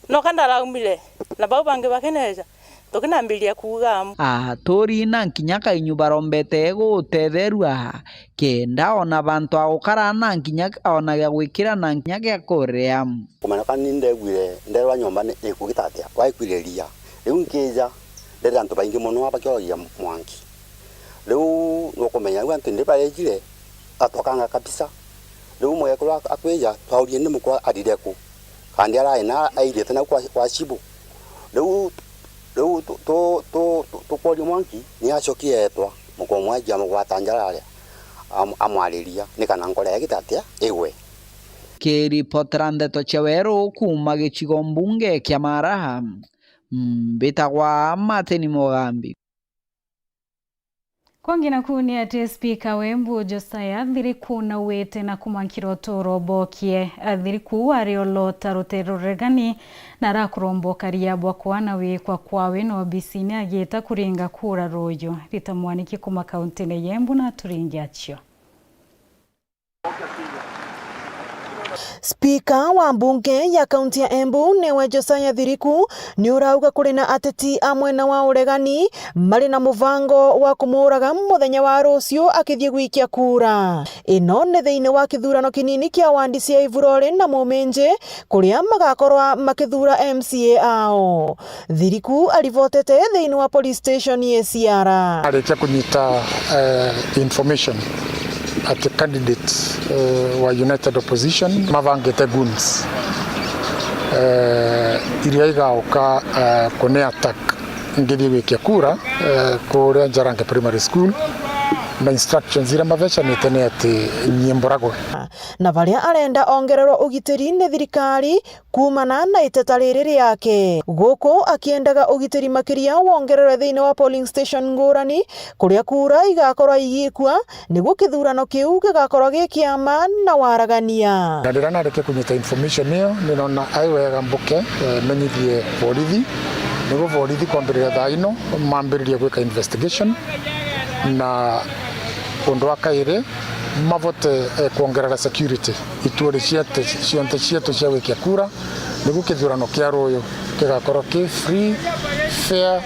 Noka ndaraumire, na bau bangi bakineeja, tukinambiria kuuga. Aturi na nkinya kainyu barombete gutetherua, kenda ona bantu a gukara na nkinya ona gia gwikira na nkinya gia kuria. Kumenya kana ni ndegwire nderwa nyomba ni ikugita atia, waikwire ria. Riu nkija, ndere antu baingi mono bakioragia mwanki. Riu nukumenya riu antu ndi barejire, atwakanga kabisa. Riu mwekuru ak-, akwija, twaurie ni mukuru arire ku. Kandi arai na airite nau kwa, kwa cibu. Riu, riu tu-, tu-, tu-, tu-, tukworia mwanki, ni acokire etwa, mukuru mwanki amugwata njara aria, am-, amwariria, ni kana nkora yagite atia igwe. Kiripotera ndeto cia weru kuuma gicigo mbunge kia Mara, mbitagwa Martin Mugambi. Kwangi naku ni ati spika wa Embu Josiah Thiriku nauite na kumankira uturo bokie. Thiriku ari olota rutere ruregani na arakuromba ukaria bwa kwana wikwa kwawe na obisini agita kuringa kura ruuju. Rita Mwaniki kuma kauntine ya Embu na aturingi acio. Spika wa mbunge ya kaunti ya Embu niwe Josiah Thiriku, ni urauga kuri na ateti a mwena wa uregani mari na mubango wa kumuuraga muthenya wa ruciu akithii gwikia kura. Ino ni thiini wa kithurano kinini kia wandi cia Ivurore na Muminji, kuria magakorwa makithuura M C A ao. Thiriku arivotete thiini wa police station ya Siara. Arikia kunyita, eh, information ati candidates, eh, wa United Opposition mabangite goons. Eh, iria igauka, eh, kuni attack ngithii gwikia kura, eh, kuria Njarange Primary School, na instructions iria mathecanite ni ati nyie mboragwe. Na baria arenda ongererwa ugitiri ni thirikari kuumana na iteta riri riake. Guku akiendaga ugitiri makiria wongererwe thiini wa polling station ngurani, kuria kura igakorwa igikua, niguo kithurano kiu gigakorwa gi kiama na waragania. Na riria narikia kunyita information iyo, ninona ai wega mbuke, eh, menyithie borithi, niguo borithi kwambiriria thaa ino mambiririe gwika investigation, na undu wa kairi mavote, eh, kwongerera security ituuri cietu, cionthe cietu cia gwikia kura, niguo kithurano kia ruuyu kigakorwo ki free, fair,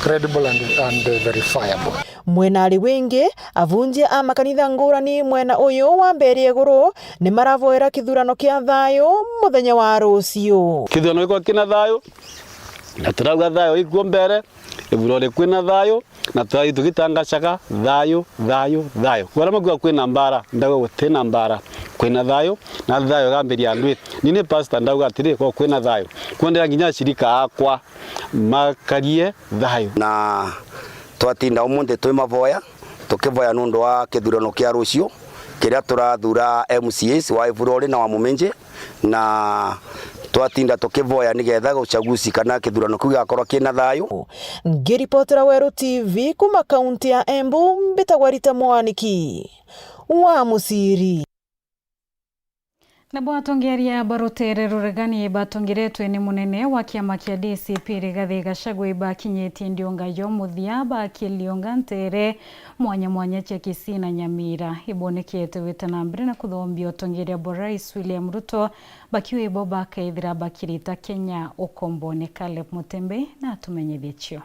credible and, and verifiable. Mwena ari wingi, abunjia a makanitha ngurani mwena uyu wa Mberi Iguru ni maravoera kithurano kia thayu muthenya wa ruciu. Kithurano gikwa kina thayu, na turauga thayu ikuo mbere, Ivurore kwina thayu, na thayu tugitangacaga thayu, thayu, thayu. Kwara makuga kwina mbara, ndauga gutina mbara, kwina thayu, na thayu igambiria ndwi. Ni ni pastor ndauga atiri, ko kwina thayu. Kwendera nginya ashirika akwa makarie thayu. Na twatinda umunthi twi mavoya, tukivoya nundu wa kithurano kia ruciu, kiria turathura M C As wa Ivurore na wa Muminji, na twatinda tukivoya nigetha uchaguzi kana kithurano kiu gigakorwa kina thayu. Ngiripotera Weru T V kuma kaunti ya Embu, mbitagwa Rita Mwaniki wa Musiri. Nabo atongeria ba rutere ruregani batongeretwe ni munene wa kiama kia D C P Rigathi Gachagua ibakinyitie ndiunga yo muthia bakiliunga ntere mwanya mwanya cia Kisii na Nyamira. Ibonekete gwita na mbere na kuthombia utongeria bwa Rais William Ruto, bakiuga ibo bakaithira bakirita Kenya ukombone. Caleb Mutembe na atumenyithie cio.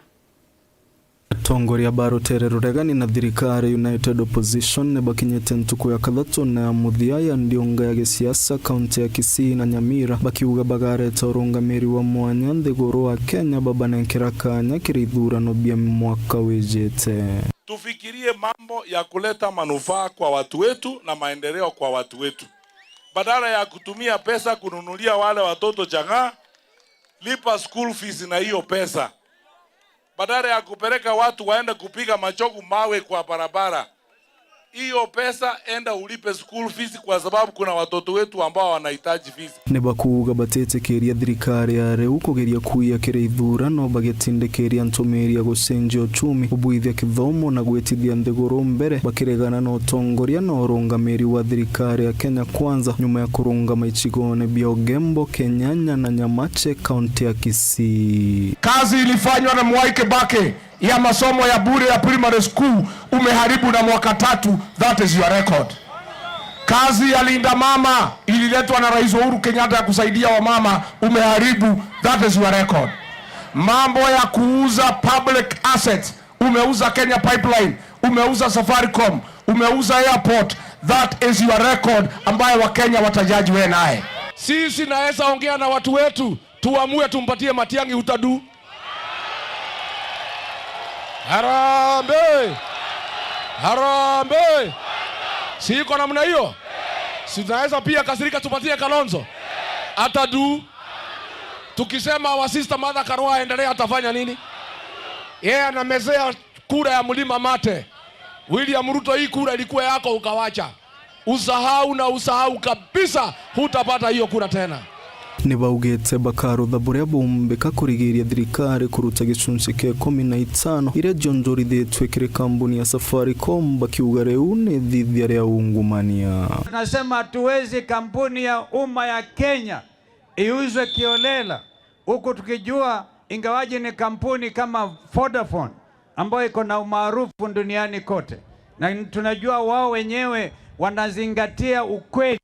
Atongoria ba rutere ruregani na thirikari United Opposition ni bakinyite ntuku ya kathatu na ya muthia ya ndiunga ya gisiasa kaunti ya Kisii na Nyamira, bakiuga bagareta urungamiri wa mwanya nthiguru wa Kenya babanenkera kanya kiri ithurano bia mwaka wijite. Tufikirie mambo ya kuleta manufaa kwa watu wetu na maendeleo kwa watu wetu. Badala ya kutumia pesa kununulia wale watoto chang'aa, lipa school fees na hiyo pesa. Badala ya kupeleka watu waende kupiga machogu mawe kwa barabara, hiyo pesa enda ulipe school fees, kwa sababu kuna watoto wetu ambao wanahitaji fees. Ni bakuuga batitikiria thirikari ya riu kugeria kuiya kiri ithurano, bagitindikiria ntumiri ya gucenjia uchumi, kubwithia kithomo na gwitithia nthiguru mbere, bakiregana na utongoria na urungamiri wa thirikari ya Kenya Kwanza nyuma ya kurungama icigone bia Ogembo, Kenyanya na Nyamache, kaunti ya Kisii. Kazi ilifanywa na Mwai Kibaki ya masomo ya bure ya primary school, umeharibu na mwaka tatu, that is your record. Kazi ya Linda Mama ililetwa na Rais Uhuru Kenyatta ya kusaidia wamama, umeharibu, that is your record. Mambo ya kuuza public assets, umeuza Kenya Pipeline, umeuza Safaricom, umeuza airport, that is your record ambayo Wakenya watajaji we naye. Sisi naweza ongea na watu wetu, tuamue tumpatie Matiang'i utadu. Harambee! Harambee! Si iko namna hiyo? Si tunaweza pia kasirika tupatie Kalonzo? Atadu. Tukisema our sister Martha Karua aendelee, atafanya nini? Yeye anamezea kura ya mlima mate. William Ruto, hii kura ilikuwa yako ukawacha. Usahau na usahau kabisa, hutapata hiyo kura tena. Ni baugite bakarutha buria bumbika kurigiria thirikari kuruta gicunci kia ikumi na itano iria cionjorithitue kiri kambuni ya Safaricom, bakiuga riu ni thithia ria ungumania. Tunasema hatuwezi kampuni ya umma ya Kenya iuzwe kiolela, huku tukijua, ingawaje ni kampuni kama Vodafone ambayo iko na umaarufu duniani kote, na tunajua wao wenyewe wanazingatia ukweli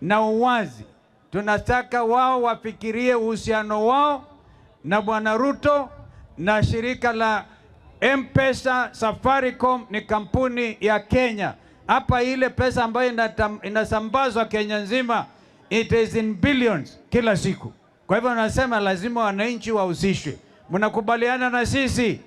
na uwazi. Tunataka wao wafikirie uhusiano wao na Bwana Ruto na shirika la M-Pesa. Safaricom ni kampuni ya Kenya. Hapa ile pesa ambayo inatam-, inasambazwa Kenya nzima, it is in billions kila siku. Kwa hivyo nasema lazima wananchi wahusishwe. Mnakubaliana na sisi?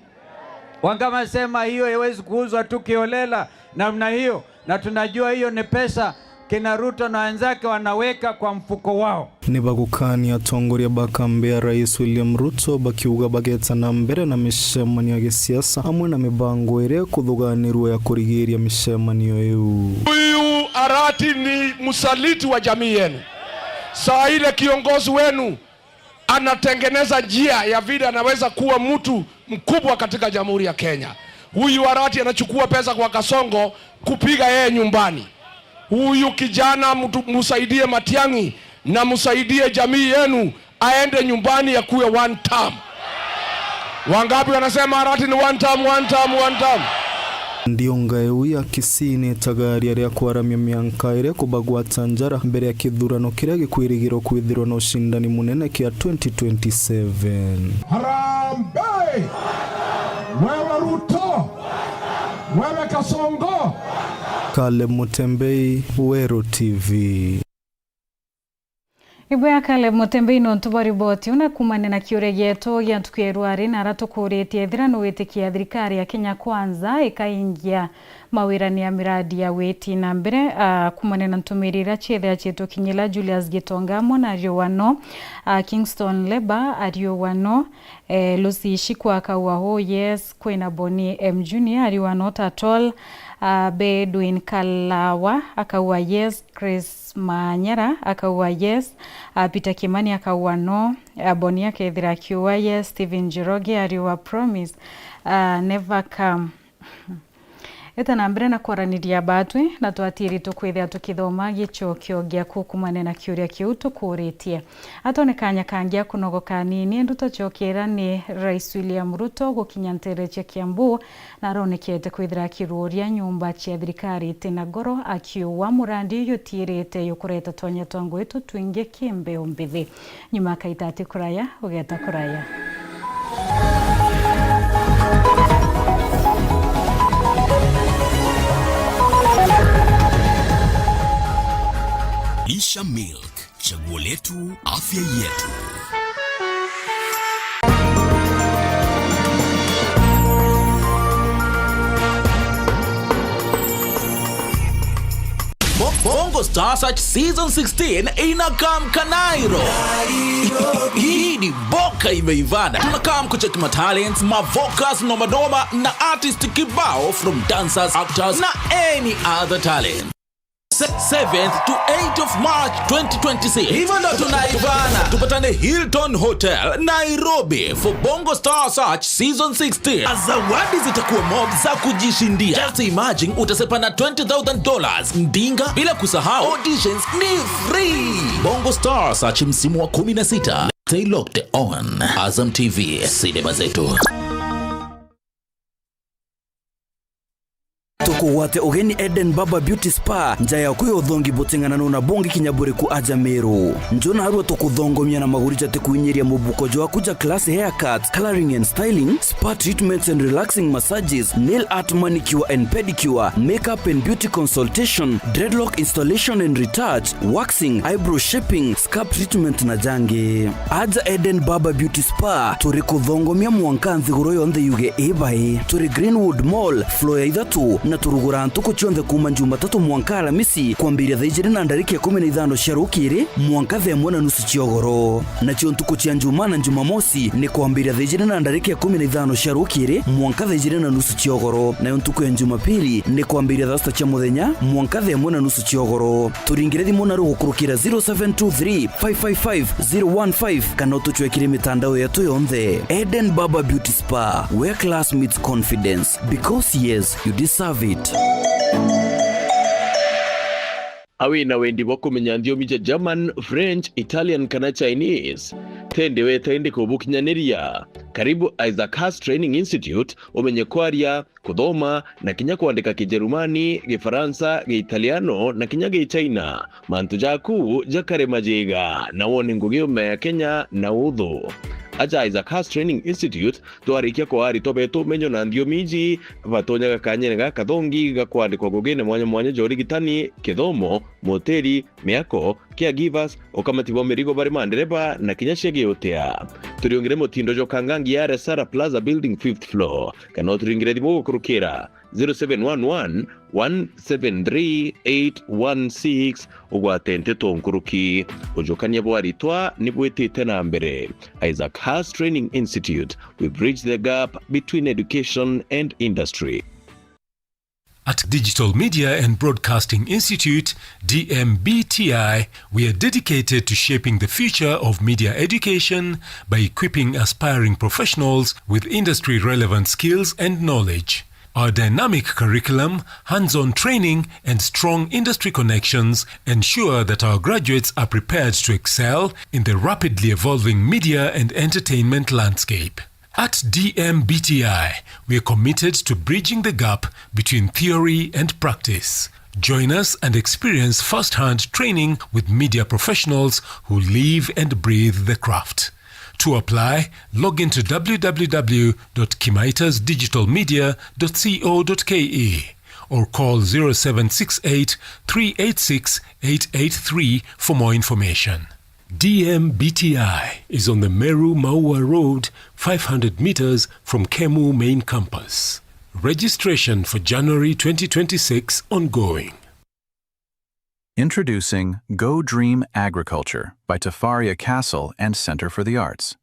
Wangama sema hiyo haiwezi kuuzwa tu kiolela namna hiyo, na tunajua hiyo ni pesa kina Ruto na wenzake wanaweka kwa mfuko wao. Ni bagukania atongoria ba kambi ya Rais William Ruto bakiuga bageta na mbere na micemanio ya gisiasa amwe na mibango iria ikuthuganirua ya kurigiria micemanio iu. Huyu Arati ni msaliti wa jamii yenu. Saa ile kiongozi wenu anatengeneza njia ya vile anaweza kuwa mtu mkubwa katika Jamhuri ya Kenya. Huyu Arati anachukua pesa kwa Kasongo kupiga yeye nyumbani. Huyu kijana mtu, msaidie Matiang'i na msaidie jamii yenu aende nyumbani ya kuwe one term. Wangapi wanasema Arati ni one term, one term, one term? Ndiunga iu ya Kisii ni itagaria ria kwaramia mianka iria kubagwata njara mbere ya kithurano kiria gikwirigirwo kwithirwa na ucindani munene kia twenty twenty-seven. Harambee! Wewe Ruto! Wewe Kasongo! Caleb Mutembei, Weru T V. Ibwega Caleb Mutembei nontu bwa riboti una kumania na kiuria gietu gia ntuku ya rwari, na ara tukuritie ethira nuwitikia thirikari ya Kenya Kwanza ikaingia mawirani ya miradi ya witi na mbere, ah, kumania na ntumiri iria ciethira citukinyila Julius Gitonga amwe na ariu wano, ah, Kingston Leba ariu wano, eh, Lucy Shikwa akauga, "Oh yes," kwina Boni M Junior ariu wano Tatol, ah, Bedwin Kalawa akauga, "Yes," Chris Manyara akauga yes, ah, Peter Kimani akauga no, ah, Boni akethira akiuga yes, Stephen Njoroge ariuga promise, ah, never come. Eta na mbere na kwaraniria batwi, na twatiri tukwithia tukithoma gicokio giaku kumania na kiuria kiu tukuritie. Atone kanya kangi a kunogoka anini, nduto ciokera ni Rais William Ruto gukinya ntere cia Kiambu, na aronekete kwithira akiruuria nyumba cia thirikari itina goro, akiuga murandi uyu utiirite yukureta twanya twa ngui tutwingi ki mbeu mbithi. Nyuma akaita ati kuraya, ugeta kuraya. Lisha Milk. Chaguo letu, afya yetu. Bo-, Bongo Star Search Season sixteen inakam Kanairo. Hii ni boka imeivana. Tunakam kucheck ma talents, ma vocals, noma noma, na artist kibao from dancers, actors, na any other talent. Se-, seventh to eighth of March twenty twenty-six. Hivyo ndo tunaivana. Tupatane Hilton Hotel, Nairobi for Bongo Star Search Season sixteen. Zawadi zitakuwa mob za kujishindia. Just imagine utasepa na twenty thousand dollars, ndinga, bila kusahau auditions ni free. Bongo Star Search msimu wa kumi na sita. Stay locked on Azam T V, sinema zetu. Tukugwate ugeni Eden Barber Beauty Spa, nja yaku ya uthongi buting'ananu na bungi kinya buriku aja Meru. Nju narua tukuthongomia na maguri jati kuinyiria mubuko jwaku ja class haircuts, coloring and styling, spa treatments and relaxing massages, nail art, manicure and pedicure, makeup and beauty consultation, dreadlock installation and retouch, waxing, eyebrow shaping, scalp treatment na jangi. Aja Eden Barber Beauty Spa, turi kuthongomia mwanka nthiguru yonthe yuge i bai. Turi Greenwood Mall, floor ya ithatu, na turugura ntuku cionthe kuuma Jumatatu mwanka Aramisi, kwambiria thaa ijiri na ndarika ikumi na ithano cia rukiri mwanka thaa imwe na nusu cia ugoro. Nacio ntuku cia Njumaa na Jumamosi ni kwambiria thaa ijiri na ndarika ikumi na ithano cia rukiri mwanka thaa ijiri na nusu cia ugoro, nayo ntuku ya Jumapili ni kwambiria thaa sita cia muthenya mwanka thaa imwe na nusu cia ugoro. Turingire thimu na rugukurukira zero seven two three, five five five, zero one five, kana utucwekire mitandao yetu yonthe. Eden Barber Beauty Spa, where class meets confidence, because yes, you deserve it. A wina wendi bwa kumenya nthiomi cia German, French, Italian kana Chinese? Tindi weta indi kubukinyaniria. Karibu Isaac Haas Training Institute umenye kwaria, kuthoma na kinya kwandika Kijerumani, Gifaransa, Giitaliano na kinya Gichina. Mantu jaku jakare majiga na wone ngugi umea Kenya na uthu. Aja Isaac Haas Training Institute twarikia kwa aritwa betu umenyo na nthiomi iji, batonyaga kanyene ga kathongi ga kwandikwa ngugine mwanya mwanya ja urigitani, kithomo, moteri, miako, caregivers, ukamati bwa mirigo bari mandereba na kinya cia giutia. Turiungire mutindo jwa Kangangi ya Resara Plaza Building fifth floor, kana uturingire thimu gukurukira zero seven one one, one seven three, eight one six, ugwate nteto nkuruki. Ujukania bwa aritwa ni bwitite na mbere. Isaac Haas Training Institute, we bridge the gap between education and industry. At Digital Media and Broadcasting Institute, D M B T I, we are dedicated to shaping the future of media education by equipping aspiring professionals with industry-relevant skills and knowledge. Our dynamic curriculum, hands-on training, and strong industry connections ensure that our graduates are prepared to excel in the rapidly evolving media and entertainment landscape. At D M B T I, we are committed to bridging the gap between theory and practice. Join us and experience first-hand training with media professionals who live and breathe the craft. To apply, log into w w w dot kimaitas digital media dot co dot k e or call zero seven six eight, three eight six, eight eight three for more information. D M B T I is on the Meru Maua Road, five hundred meters from Kemu main campus. Registration for January twenty twenty-six ongoing. Introducing Go Dream Agriculture by Tafaria Castle and Centre for the Arts.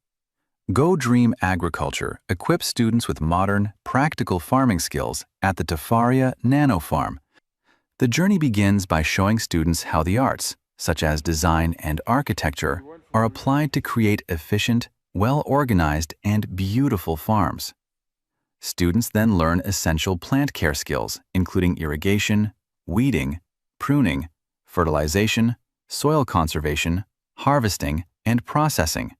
Go Dream Agriculture equips students with modern, practical farming skills at the Tafaria Nano Farm. The journey begins by showing students how the arts, such as design and architecture, are applied to create efficient, well-organized, and beautiful farms. Students then learn essential plant care skills, including irrigation, weeding, pruning, fertilization, soil conservation, harvesting, and processing.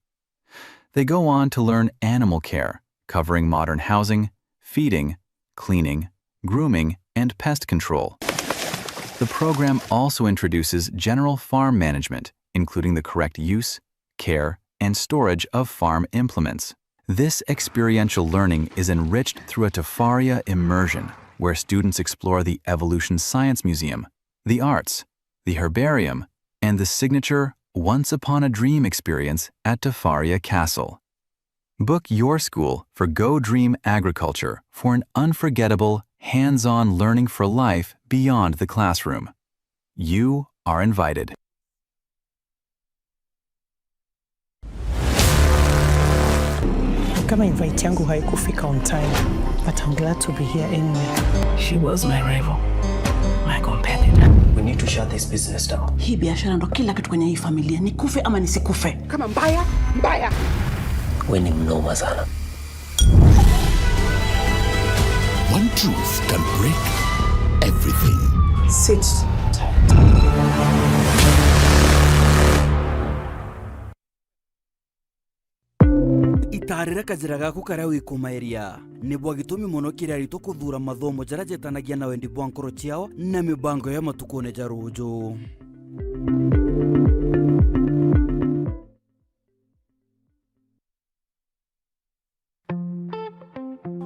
They go on to learn animal care, covering modern housing, feeding, cleaning, grooming, and pest control. The program also introduces general farm management, including the correct use, care, and storage of farm implements. This experiential learning is enriched through a Tafaria immersion, where students explore the Evolution Science Museum, the arts, the herbarium, and the signature Once Upon a Dream experience at Tafaria Castle. Book your school for Go Dream Agriculture for an unforgettable, hands-on learning for life beyond the classroom. You are invited. Kama invite yangu haikufika on time, but I'm glad to be here anyway. She was my rival, my competitor. We need to shut this business down. Hii biashara ndo kila kitu kwenye hii familia, nikufe ama nisikufe. Kama mbaya, mbaya. Wewe ni mnoma sana. One truth can break everything. Sit tight. Itaarira kajira gaku karia wikumairia. Ni bwa gitumi mono kiri aritwa kuthuura mathomo jaria jetanagia na wendi bwa nkoro ciao na mibango ya matukuune ja ruuju.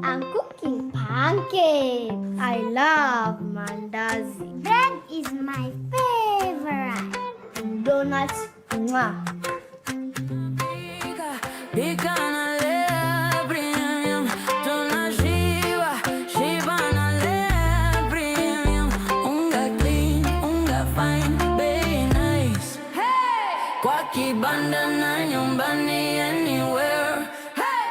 I'm cooking pancakes. I love mandazi. Bread is my favorite. Donuts, mwah. Pika, pika na Lea Premium. Tunashiba, shiba na Lea Premium. Unga clean, unga fine, bei nice. Hey! Kwa kibanda na nyumbani, anywhere. Hey!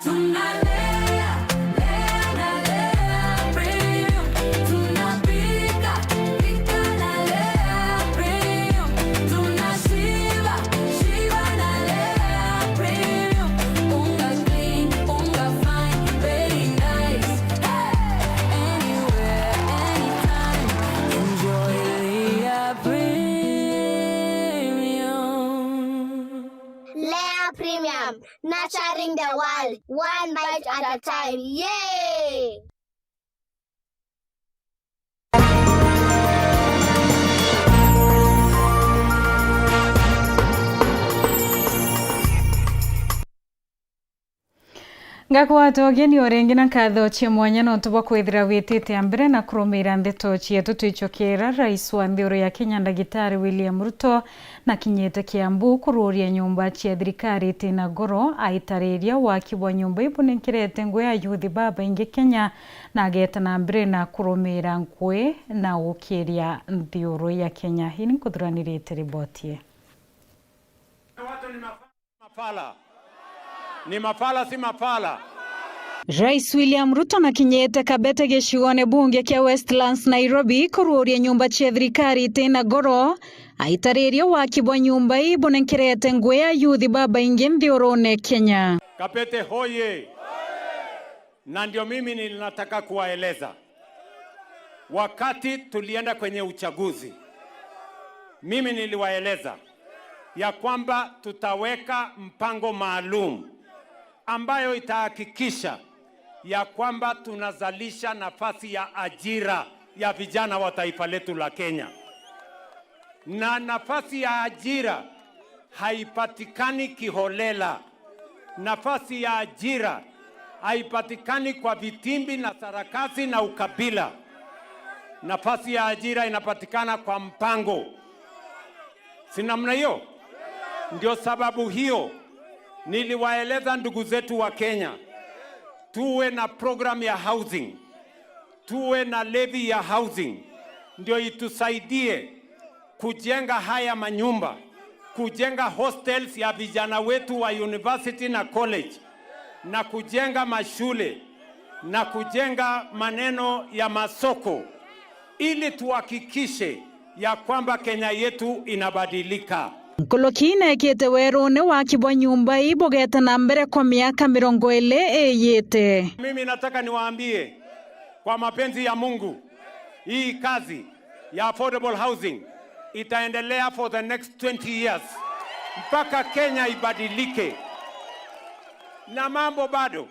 Tunalea, lea na Lea Premium. Tunapika, pika na Lea Premium. Tunashiba, shiba na Lea Premium. Unga clean, unga fine, very nice. Hey! Anywhere, anytime, enjoy Lea Premium. Lea Premium, nurturing the world, one bite at a time. Yay! Gakwata ugeni o ringi na nkatho cia mwanya nontu bwa kwithira witite a mbere na kurumiira ndeto cietu. Twicokera, Rais wa nthiguru ya Kenya Ndagitari William Ruto nakinyite Kiambu kururia nyumba cia thirikari itina goro, aitariria waki bwa nyumba ibunenkerete ngugi ayuthi babaingi Kenya, na ageta na mbere na kurumiira ngugi na gukiria nthiguru ya Kenya. Ini nkuthuranirite riboti ii. Watu ni mafa-, mafala. Ni mafala, si mafala. Rais William Ruto nakinyite Kabete gicigone bunge kia Westlands, Nairobi, kururia nyumba cia thirikari itina goro, aitariria waki bwa nyumba ii bunenkerete ngugi ayuthi babaingi nthigurune Kenya. Kabete hoye! Na ndio mimi ninataka kuwaeleza, wakati tulienda kwenye uchaguzi, mimi niliwaeleza ya kwamba tutaweka mpango maalum ambayo itahakikisha ya kwamba tunazalisha nafasi ya ajira ya vijana wa taifa letu la Kenya. Na nafasi ya ajira haipatikani kiholela. Nafasi ya ajira haipatikani kwa vitimbi na sarakasi na ukabila. Nafasi ya ajira inapatikana kwa mpango. Si namna hiyo? Ndio sababu hiyo niliwaeleza ndugu zetu wa Kenya, tuwe na program ya housing, tuwe na levy ya housing, ndio itusaidie kujenga haya manyumba, kujenga hostels ya vijana wetu wa university na college, na kujenga mashule, na kujenga maneno ya masoko, ili tuhakikishe ya kwamba Kenya yetu inabadilika. Nkuluki neekite werune waki bwa nyumba ii bugeta na mbere kwa miaka mirongo iri iyite. Mimi nataka niwaambie, kwa mapenzi ya Mungu, hii kazi ya affordable housing itaendelea for the next twenty years, mpaka Kenya ibadilike. Na mambo bado.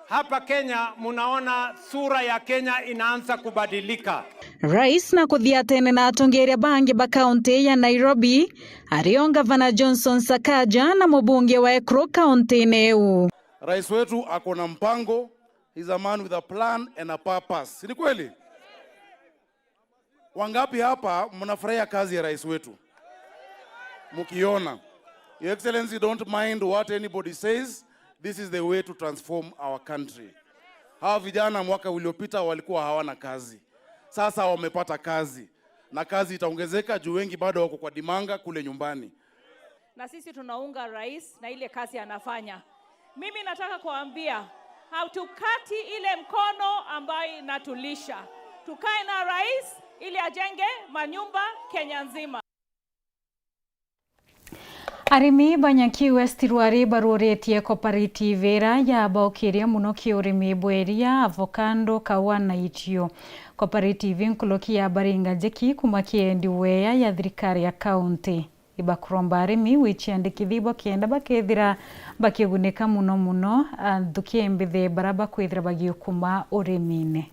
Hapa Kenya, munaona sura ya Kenya inaanza kubadilika. Rais na kuthiatene na atongeria bangi ba kaunti ya Nairobi, ario Ngavana Johnson Sakaja na mubunge wa Ekuru kaunti-ini iu. Rais wetu ako na mpango, he's a man with a plan and a purpose. Si ni kweli? Wangapi hapa mnafurahia kazi ya rais wetu? Mkiona. Your Excellency, don't mind what anybody says. This is the way to transform our country. Hawa vijana mwaka uliopita walikuwa hawana kazi. Sasa wamepata kazi. Na kazi itaongezeka juu wengi bado wako kwa dimanga kule nyumbani. Na sisi tunaunga rais na ile kazi anafanya. Mimi nataka kuambia, hatukati ile mkono ambayo inatulisha. Tukae na rais ili ajenge manyumba Kenya nzima. Arimi ba Nyaki West Rwari baruritie cooperative ira yabaukiria muno kiurimi bwa iria, avocado, kaua na itio. Cooperative nkuruki ya Baringa Njeki kuma kiendi weya ya thirikari ya kaunti. Ibakuromba arimi gwiciandikithia bo kenda bakethira bakigunika muno muno, a, nthuki mbithi bara bakwithira bagiukuma urimine.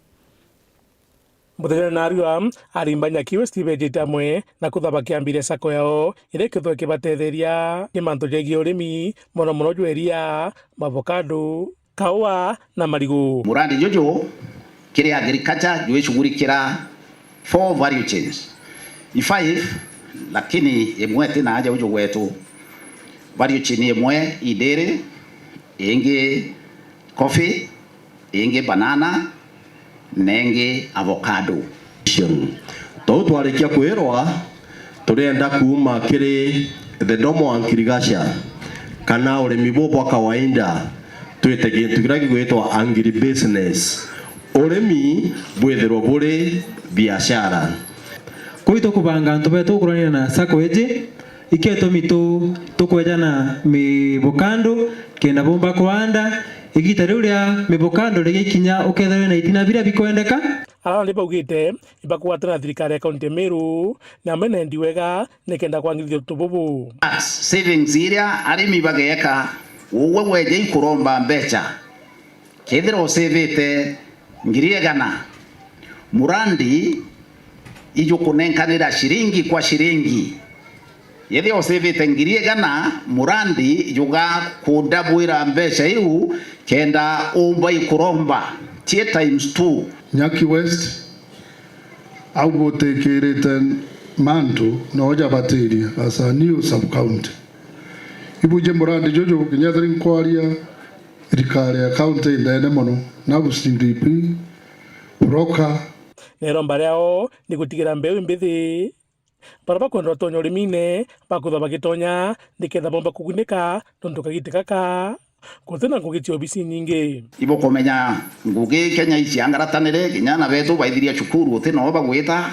Muthenya narua, arimi ba Nyaki West bejite amwe na kutha bakiambiria sacco yao, iria ikethwa ikibatetheria ni mantu jegie urimi, mono mono jwa iria, mavocado, kaua na marigu. Muradi juju kiri agriculture jwishughulikira four value chains. I five, lakini imwe ti na aja uju gwetu. Value chain imwe i dairy, ingi coffee, ingi banana, na ingi avocado. Tou twarikia kwirwa, turienda kuuma kiri the normal agriculture, kana urimi bu bwa kawaida, twite gintu kiria gigwitwa agribusiness. Urimi bwithirwe buri biashara. Kuu itukubanga antu betu gukurania na sacco iji, ikio itumi tu-, tukwejana mivukando, kenda bumba kuanda, igita riu ria mivukando rigikinya ukethirwe na itina biria bikwendeka. Ara ni baugite ibakugwatana na thirikari ya kaunti ya Meru na amwe na endi wega nikenda kwangirithia untu bubu. Savings iria arimi bageeka, ugwe weja ikuromba mbeca, kethira usivite ngiri igana, murandi ijukunenkanira ciringi kwa ciringi. Yethia usivite ngiri igana, murandi juga kundabwira mbeca iu kenda umba ikuromba cie times two. Nyaki West, au butikirite mantu no jabatiria as a new sub-county. Ibuje murandi juju kinya thiri nkwaria thirikari ya county indene mono, nabu C D P, broker. Neromba riao ni gutigira mbeu imbithi. Baria bakwenda utonya urimine bakwithwa bagitonya niketha bomba kugunika nontu kagiti gaka guti na ngugi cia obisi inyingi. Ibukumenya ngugi Kenya iciangaratanire, kinya ana betu baithiria cukuru uti noo bagwita,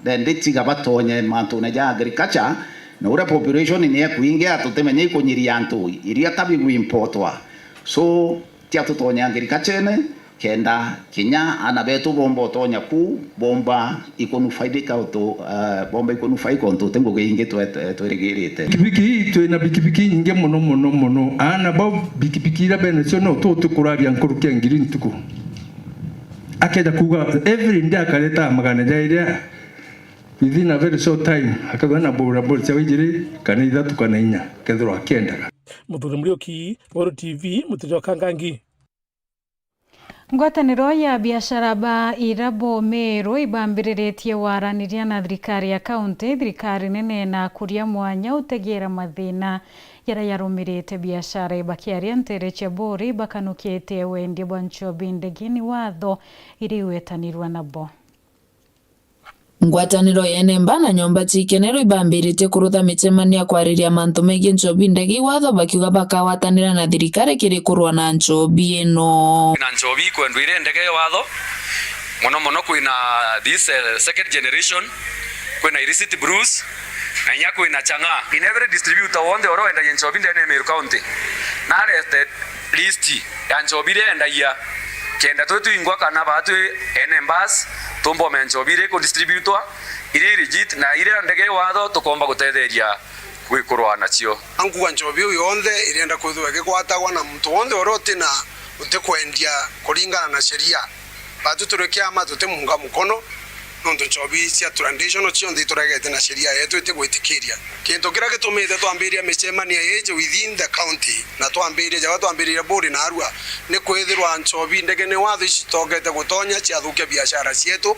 then tiga batonye mantune ja agriculture, na uria population ni ekwingia tutimenye ikunyiria antu iria ta bigwimpotwa. So, tia tutonye agriculture-ine, kenda kinya ana betu bomba utonya ku, bomba ikunufaidika utu, eh, bomba ikunufaika untu uti ngugi ingi twe-, twe-, twirigirite. Pikipiki ii, twina pikipiki inyingi mono, mono, mono. Ana bau pikipiki iria benacio no tu tukuraria nkuruki ya ngiri ntuku. Akeja kuuga every day akareta magana jairi, within a very short time, akethirwa na boda boda cia ijiri, kana ithatu, kana inya, akethirwa akiendaga. Muthuri Muriuki, Weru T V, Mutiji wa Kangangi. Ngwataniro ya biashara ba Irabu Meru ibambiriritie waraniria na thirikari ya kaunti, thirikari nene na akuria mwanya utegeera mathina jaria jarumirite biashara. Bakiaria nteere cia Buuri, bakanukitie wendia bwa nchobi ndegeni watho iria igwetanirua nabo. Ngwataniro ya Enemba na nyomba cia ikenero ibambiritie kurutha micemanio ya kwariria mantu megii nchobi ndege iwatho, bakiuga bakagwatanira na thirikari kiri kurua na nchobi ino. Na nchobi ikwendwa iri ndege iwatho, mono mono kwina this, eh, second generation, kwina illicit brews, na inya kwina chang'aa. In every distributor wonthe uria wendagia nchobi ndene ya Meru County, narete list ya nchobi iria endagia, kenda twi twingwa kana baa twi ene mbas tumbomea nchobi iria ikudistributwa, iria i legit na iria ndege watho tukomba gutetheria gwikurwa nacio. Ankuga nchobi iu yonthe irienda kwithirwa igigwatagwa na muntu wonthe uria utina, utikwendia kuringana na sheria. Batu turi kiama tutimunga mukono, nontu nchobi cia traditional cionthe ituregete na sheria yetu itigwitikiria. Kintu kiria gitumite twambiria micemanio iji within the county, na twambiria jaba twambiririe Buuri na Arua, ni kwithirwa nchobi ndege ni watho ici citogete gutonya ciathukia biashara cietu,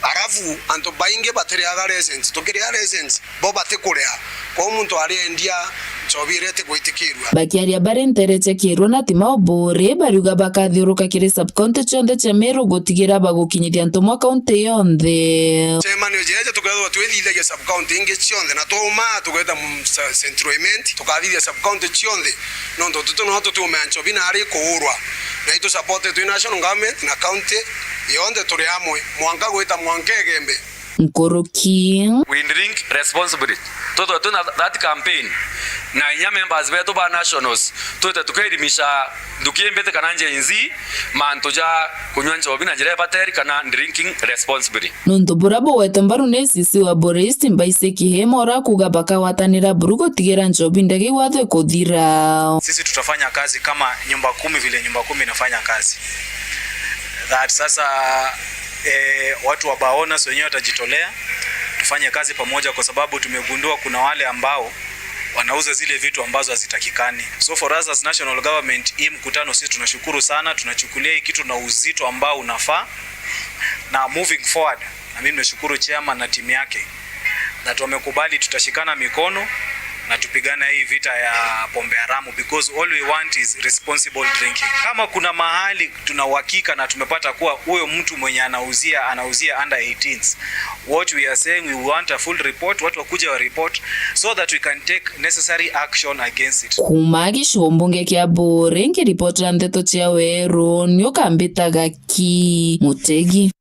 arafu antu baingi batiriaga license, tukiriaga license, bo batikuria. Kwou muntu ariendia nchobi iria itigwitikirua. Bakiaria bari nteere cia Kirua na Timau Buuri, bariuga bakathiuruka kiri sub-county cionthe cia Meru gutigira bagukinyithia ntumwa kaunti yonthe. Cemanio jeje tukethirwa twithithagia sub-county ingi cionthe, na twauma tugeta mu-, sa-, Central Imenti, tukathithia sub-county cionthe, nontu tutu no tutiumea nchobi na ari kuurwa. Na itu support twi national government na county yonthe turi amwe, mwanka gwita mwanka Igembe. Nkuruki. We drink responsibly. Twithwe twina that campaign, na inya members betu ba nationals, twite tukeelimisha nthuki imbiti kana Gen Z, mantu ja kunywa nchobi na njira ibateri kana drinking responsibly. Nuntu bura bugwetwe mbaru ni A C C wa Buuri East Mbaise Kihima, uria akuuga bakagwatanira buru gutigira nchobi ndege iwatho ikuthira. Sisi tutafanya kazi kama nyumba kumi, vile nyumba kumi inafanya kazi. That sasa eh, watu wa bar owners wenyewe watajitolea, tufanye kazi pamoja, kwa sababu tumegundua kuna wale ambao wanauza zile vitu ambazo hazitakikani. So for us as national government, hii mkutano sisi tunashukuru sana, tunachukulia hii kitu na uzito ambao unafaa, na moving forward, na mimi nimeshukuru chairman na timu yake that wamekubali tutashikana mikono na tupigana hii vita ya pombe haramu, because all we want is responsible drinking. Kama kuna mahali tuna uhakika na tumepata kuwa huyo mtu mwenye anauzia, anauzia under eighteens, what we are saying, we want a full report, watu wakuje wa report so that we can take necessary action against it. Kuuma gicigo mbunge kia Buuri, nkiripotera nteto cia Weru, ni ukambitaga ki Mutegi.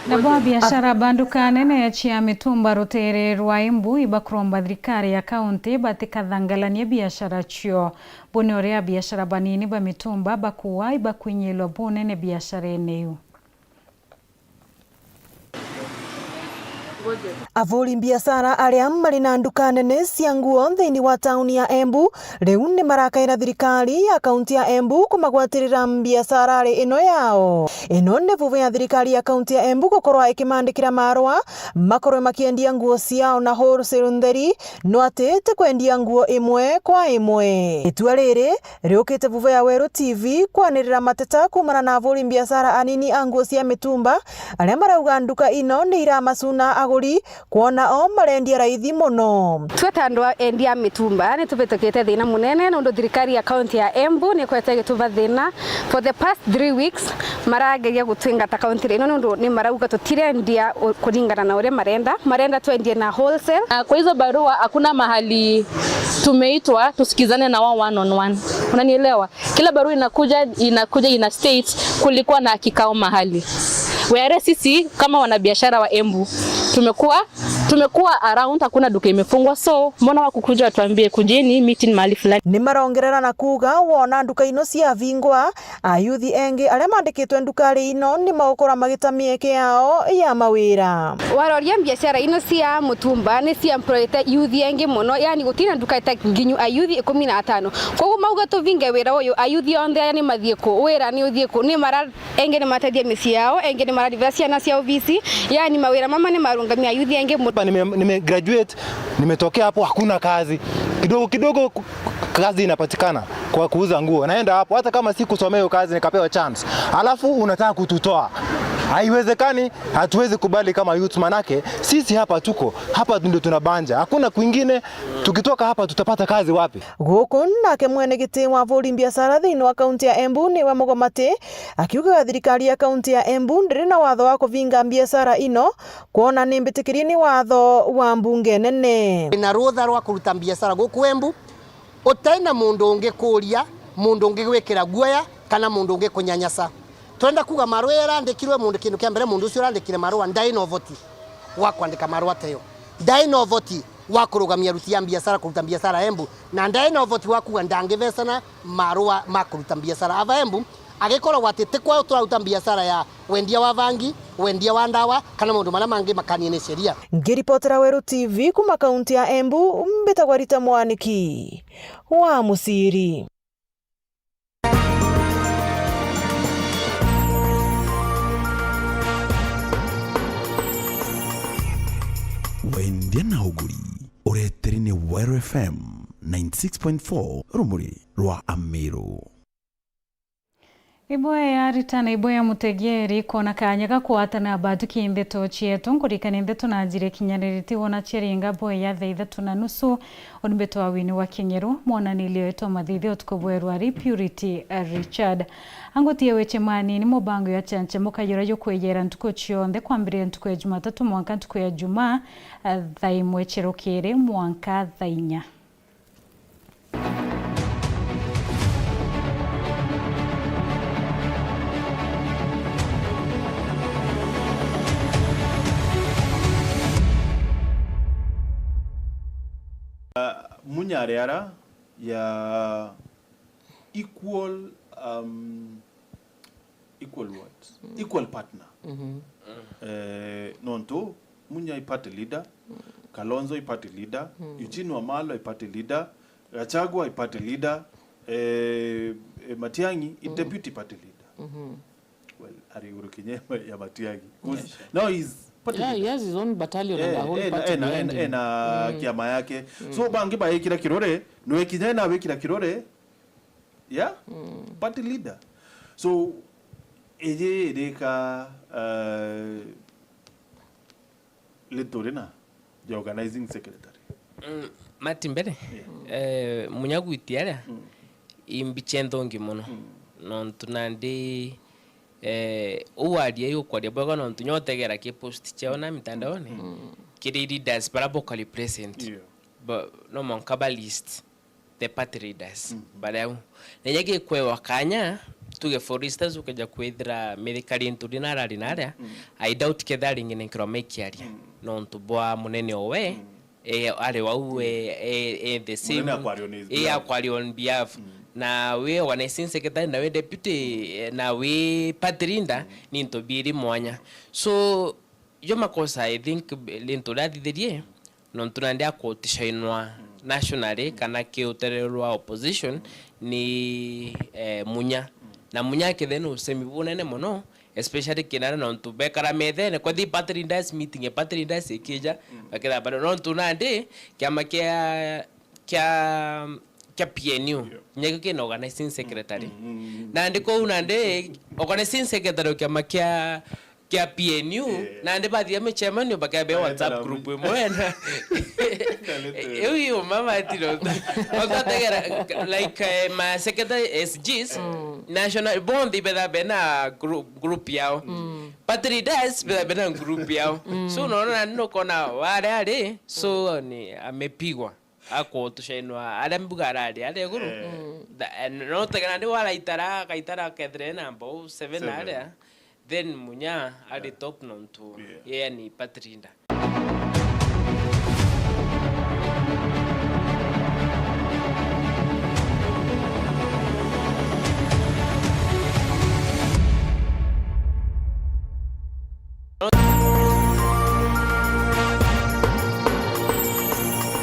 Nabo abiashara ba nduka nene cia mitumba ruteere rwa Embu ibakuromba thirikari ya kaunti batikathangalanie biashara cio. Buni uria abiashara banini ba mitumba bakuwa ibakwinyilwa bunene biasharene iu. Avuri mbiacara aria mari na nduka nene cia nguo nthini wa tauni ya Embu riu ni marakaira thirikari ya kaunti ya Embu kumagwatirira mbiacara ari ino yao. Ino ni vuvu ya thirikari ya kaunti ya Embu gukorwa ikimandikira marua makorwe makiendia nguo ciao na wholesale ntheri, no ati ti kwendia nguo imwe kwa imwe. Itua riri riukite vuvu ya Weru T V kwanirira mateta kumana na avuri mbiacara anini a nguo cia mitumba aria marauga nduka ino ni iramacuna aguri kwona o marendia raithi mono. Twe ta andu a endia a mitumba ni tuvitukite thina munene nondu thirikari ya kaunti ya Embu ni ikwete igituva thina for the past three weeks. Marageria gutwingata kaunti ino nondu ni marauga tutirendia u-, kuringana na uria marenda. Marenda twendie na wholesale. Na kwa hizo barua hakuna mahali tumeitwa tusikizane na wao one on one. Unanielewa? Kila barua inakuja, inakuja ina state kulikuwa na kikao mahali. Whereas sisi kama wanabiashara wa Embu tumekuwa, tumekuwa around, hakuna duka imefungwa, so mbona wakukuja watuambie kujeni meeting mahali fulani? Ni marongerera na kuuga wona nduka ino ciavingwa, ayuthi engi aria mandikitwe ndukari ino ni magukora magita mieke yao ya mawira. Waroria mbiacara ino cia mutumba ni cia employete yuthi engi mono, yani gutina nduka ita nginyu ayuthi ikumi na atano. Koguo mauga tuvinge wira uyu, ayuthi onthe aya ni mathie ku? Wira ni uthie ku? Ni mara, engi ni matethia micii yao, engi ni mararivira ciana cia obisi, yani mawira mama ni marungamia ayuthi engi mono. Nime, nime graduate, nimetokea hapo, hakuna kazi. Kidogo kidogo ku-, kazi inapatikana kwa kuuza nguo. Naenda hapo, hata kama sikusomea hiyo kazi, nikapewa chance. Alafu unataka kututoa. Haiwezekani, hatuwezi kubali kama youth, manake sisi hapa tuko, hapa ndio tunabanja. Hakuna kwingine, tukitoka hapa tutapata kazi wapi? Guku nake mwene giti wa avuri mbiacara thiini wa kaunti ya Embu niwe mugomati, akiugaga thirikari ya kaunti ya Embu ndiri na watho wa kuvinga mbiacara ino, kwona ni mbitikirie ni watho wa mbunge nene. Na rutha rwa kuruta mbiacara guku Embu, utai na mundu ungikuria, mundu ungigwikira guoya, kana mundu ungikunyanyasa. Turenda kuuga marua yarandikirwe mundu, kindu kia mbere, mundu ucio urandikire marua ndai na uvoti wa kwandika marua teyo. Ndai na uvoti wa kurugamia aruti a mbiacara kuruta mbiacara Embu, na ndai na uvoti wa kuuga ndangivecana marua ma kuruta mbiacara ava Embu, agikoragwa ati ti kwao turaruta mbiacara ya wendia wa vangi, wendia wa ndawa, kana maundu maria mangi makanie ni sheria. Ngiripotera Weru T V kuma kaunti ya Embu, mbitagwa Rita Mwaniki wa Musiri. Wendia na uguri, ureteri ni Weru F M ninety six point four, rumuri rwa Amiru. Iboya ya Rita na iboya Mutegeri kwona kanya ga kwatana bathuki ndeto cietu, nkurikania ndeto na njira ikinyaniriti wona ciaringa boya ya thaa ithatu na nusu. Uni mbitwa Wini wa Kinyeru, mwonanilio wetu wa mathithi utuku bweru ari Purity Richard. Angutie wecemani ni mubango ya chanchamuka yura yukwiyera ntuku cionthe kwambiria ntuku ya Jumatatu mwanka ntuku ya Jumaa, thaa imwe cia rukiri mwanka thaa inya. Munya ari ara ya equal, um, equal what? Mm. Equal partner. Mhm. Eh, nontu Munya i party leader, mm, Kalonzo i party leader, mm, Eugene Wamalwa i party leader, Gachagua i party leader, eh, eh, Matiang'i i, mm, deputy party leader. Mhm. Well, ari iguru kinya ya Matiang'i. 'Cause, yeah, sure, now he's party, yeah, leader. He has his own battalion and, eh, a whole, eh, party, eh, na, behind, eh, him, na, mm, kiama yake. Mm. So bangi baikira kirore, nwe kinya na wikira kirore, yeah? Mm. Party leader. So, iji irika, uh, rituri na the organizing secretary. Mm, Mati mbere, yeah, eh, Munya gwiti aria, mm, imbiche nthongi mono. Mm. Nontu nandi, eh, uu aria yukwaria bwega nontu nyotegera ki post ciao na mitandaoni. Mm. Kiri leaders bara boka represent. Yeah. Ba, no mwanka ba list the party leaders, mhm, baria au. Na inya gikwewa kanya, tuge for instance, ukeja kwithira mithikari nturi na arari na aria, mhm, I doubt ketha aringi nenkerwa maikiaria. Mhm. Nontu bwa munene owe, mhm, eh, ari wau, eh, eh, eh, the same, munene akwario ni, eh, behalf, akwario on behalf. Mhm. Na wi organizing secretary, na wi deputy, eh, na wi party leader, mhm, ni into biiri mwanya. So, jo makosa, I think, lintu riathithirie, nontu nandi akutishwainwa nationally kana ki uterero rwa opposition ni, eh, Munya. Na Munya akethira ni usemi bunene mono, especially kinara nontu bekara methene, kwa thi party leaders meeting, ya party leaders ikija, bakethira bado nontu nandi kiama kia, kia, kia P N U, nyakio kina organizing secretary. Nandi kou nandi organizing secretary wa kiama kia, kia P N U, nandi bathia micemanio bakabea WhatsApp group imwe na iu iyo mama tiro. Okategera, like, eh, ma secretary S Gs, national, bonthe ibetha bena group, group yao. Party leaders betha bena group yao. So unaona nani nukona wale ali, so ni amepigwa. Akutushainwa aria mbuga arari aria iguru. Eh. No tegera ndi waraitara, akaitara akethire na mbau seven aria. Then Munya ari top nontu yeye ni party leader.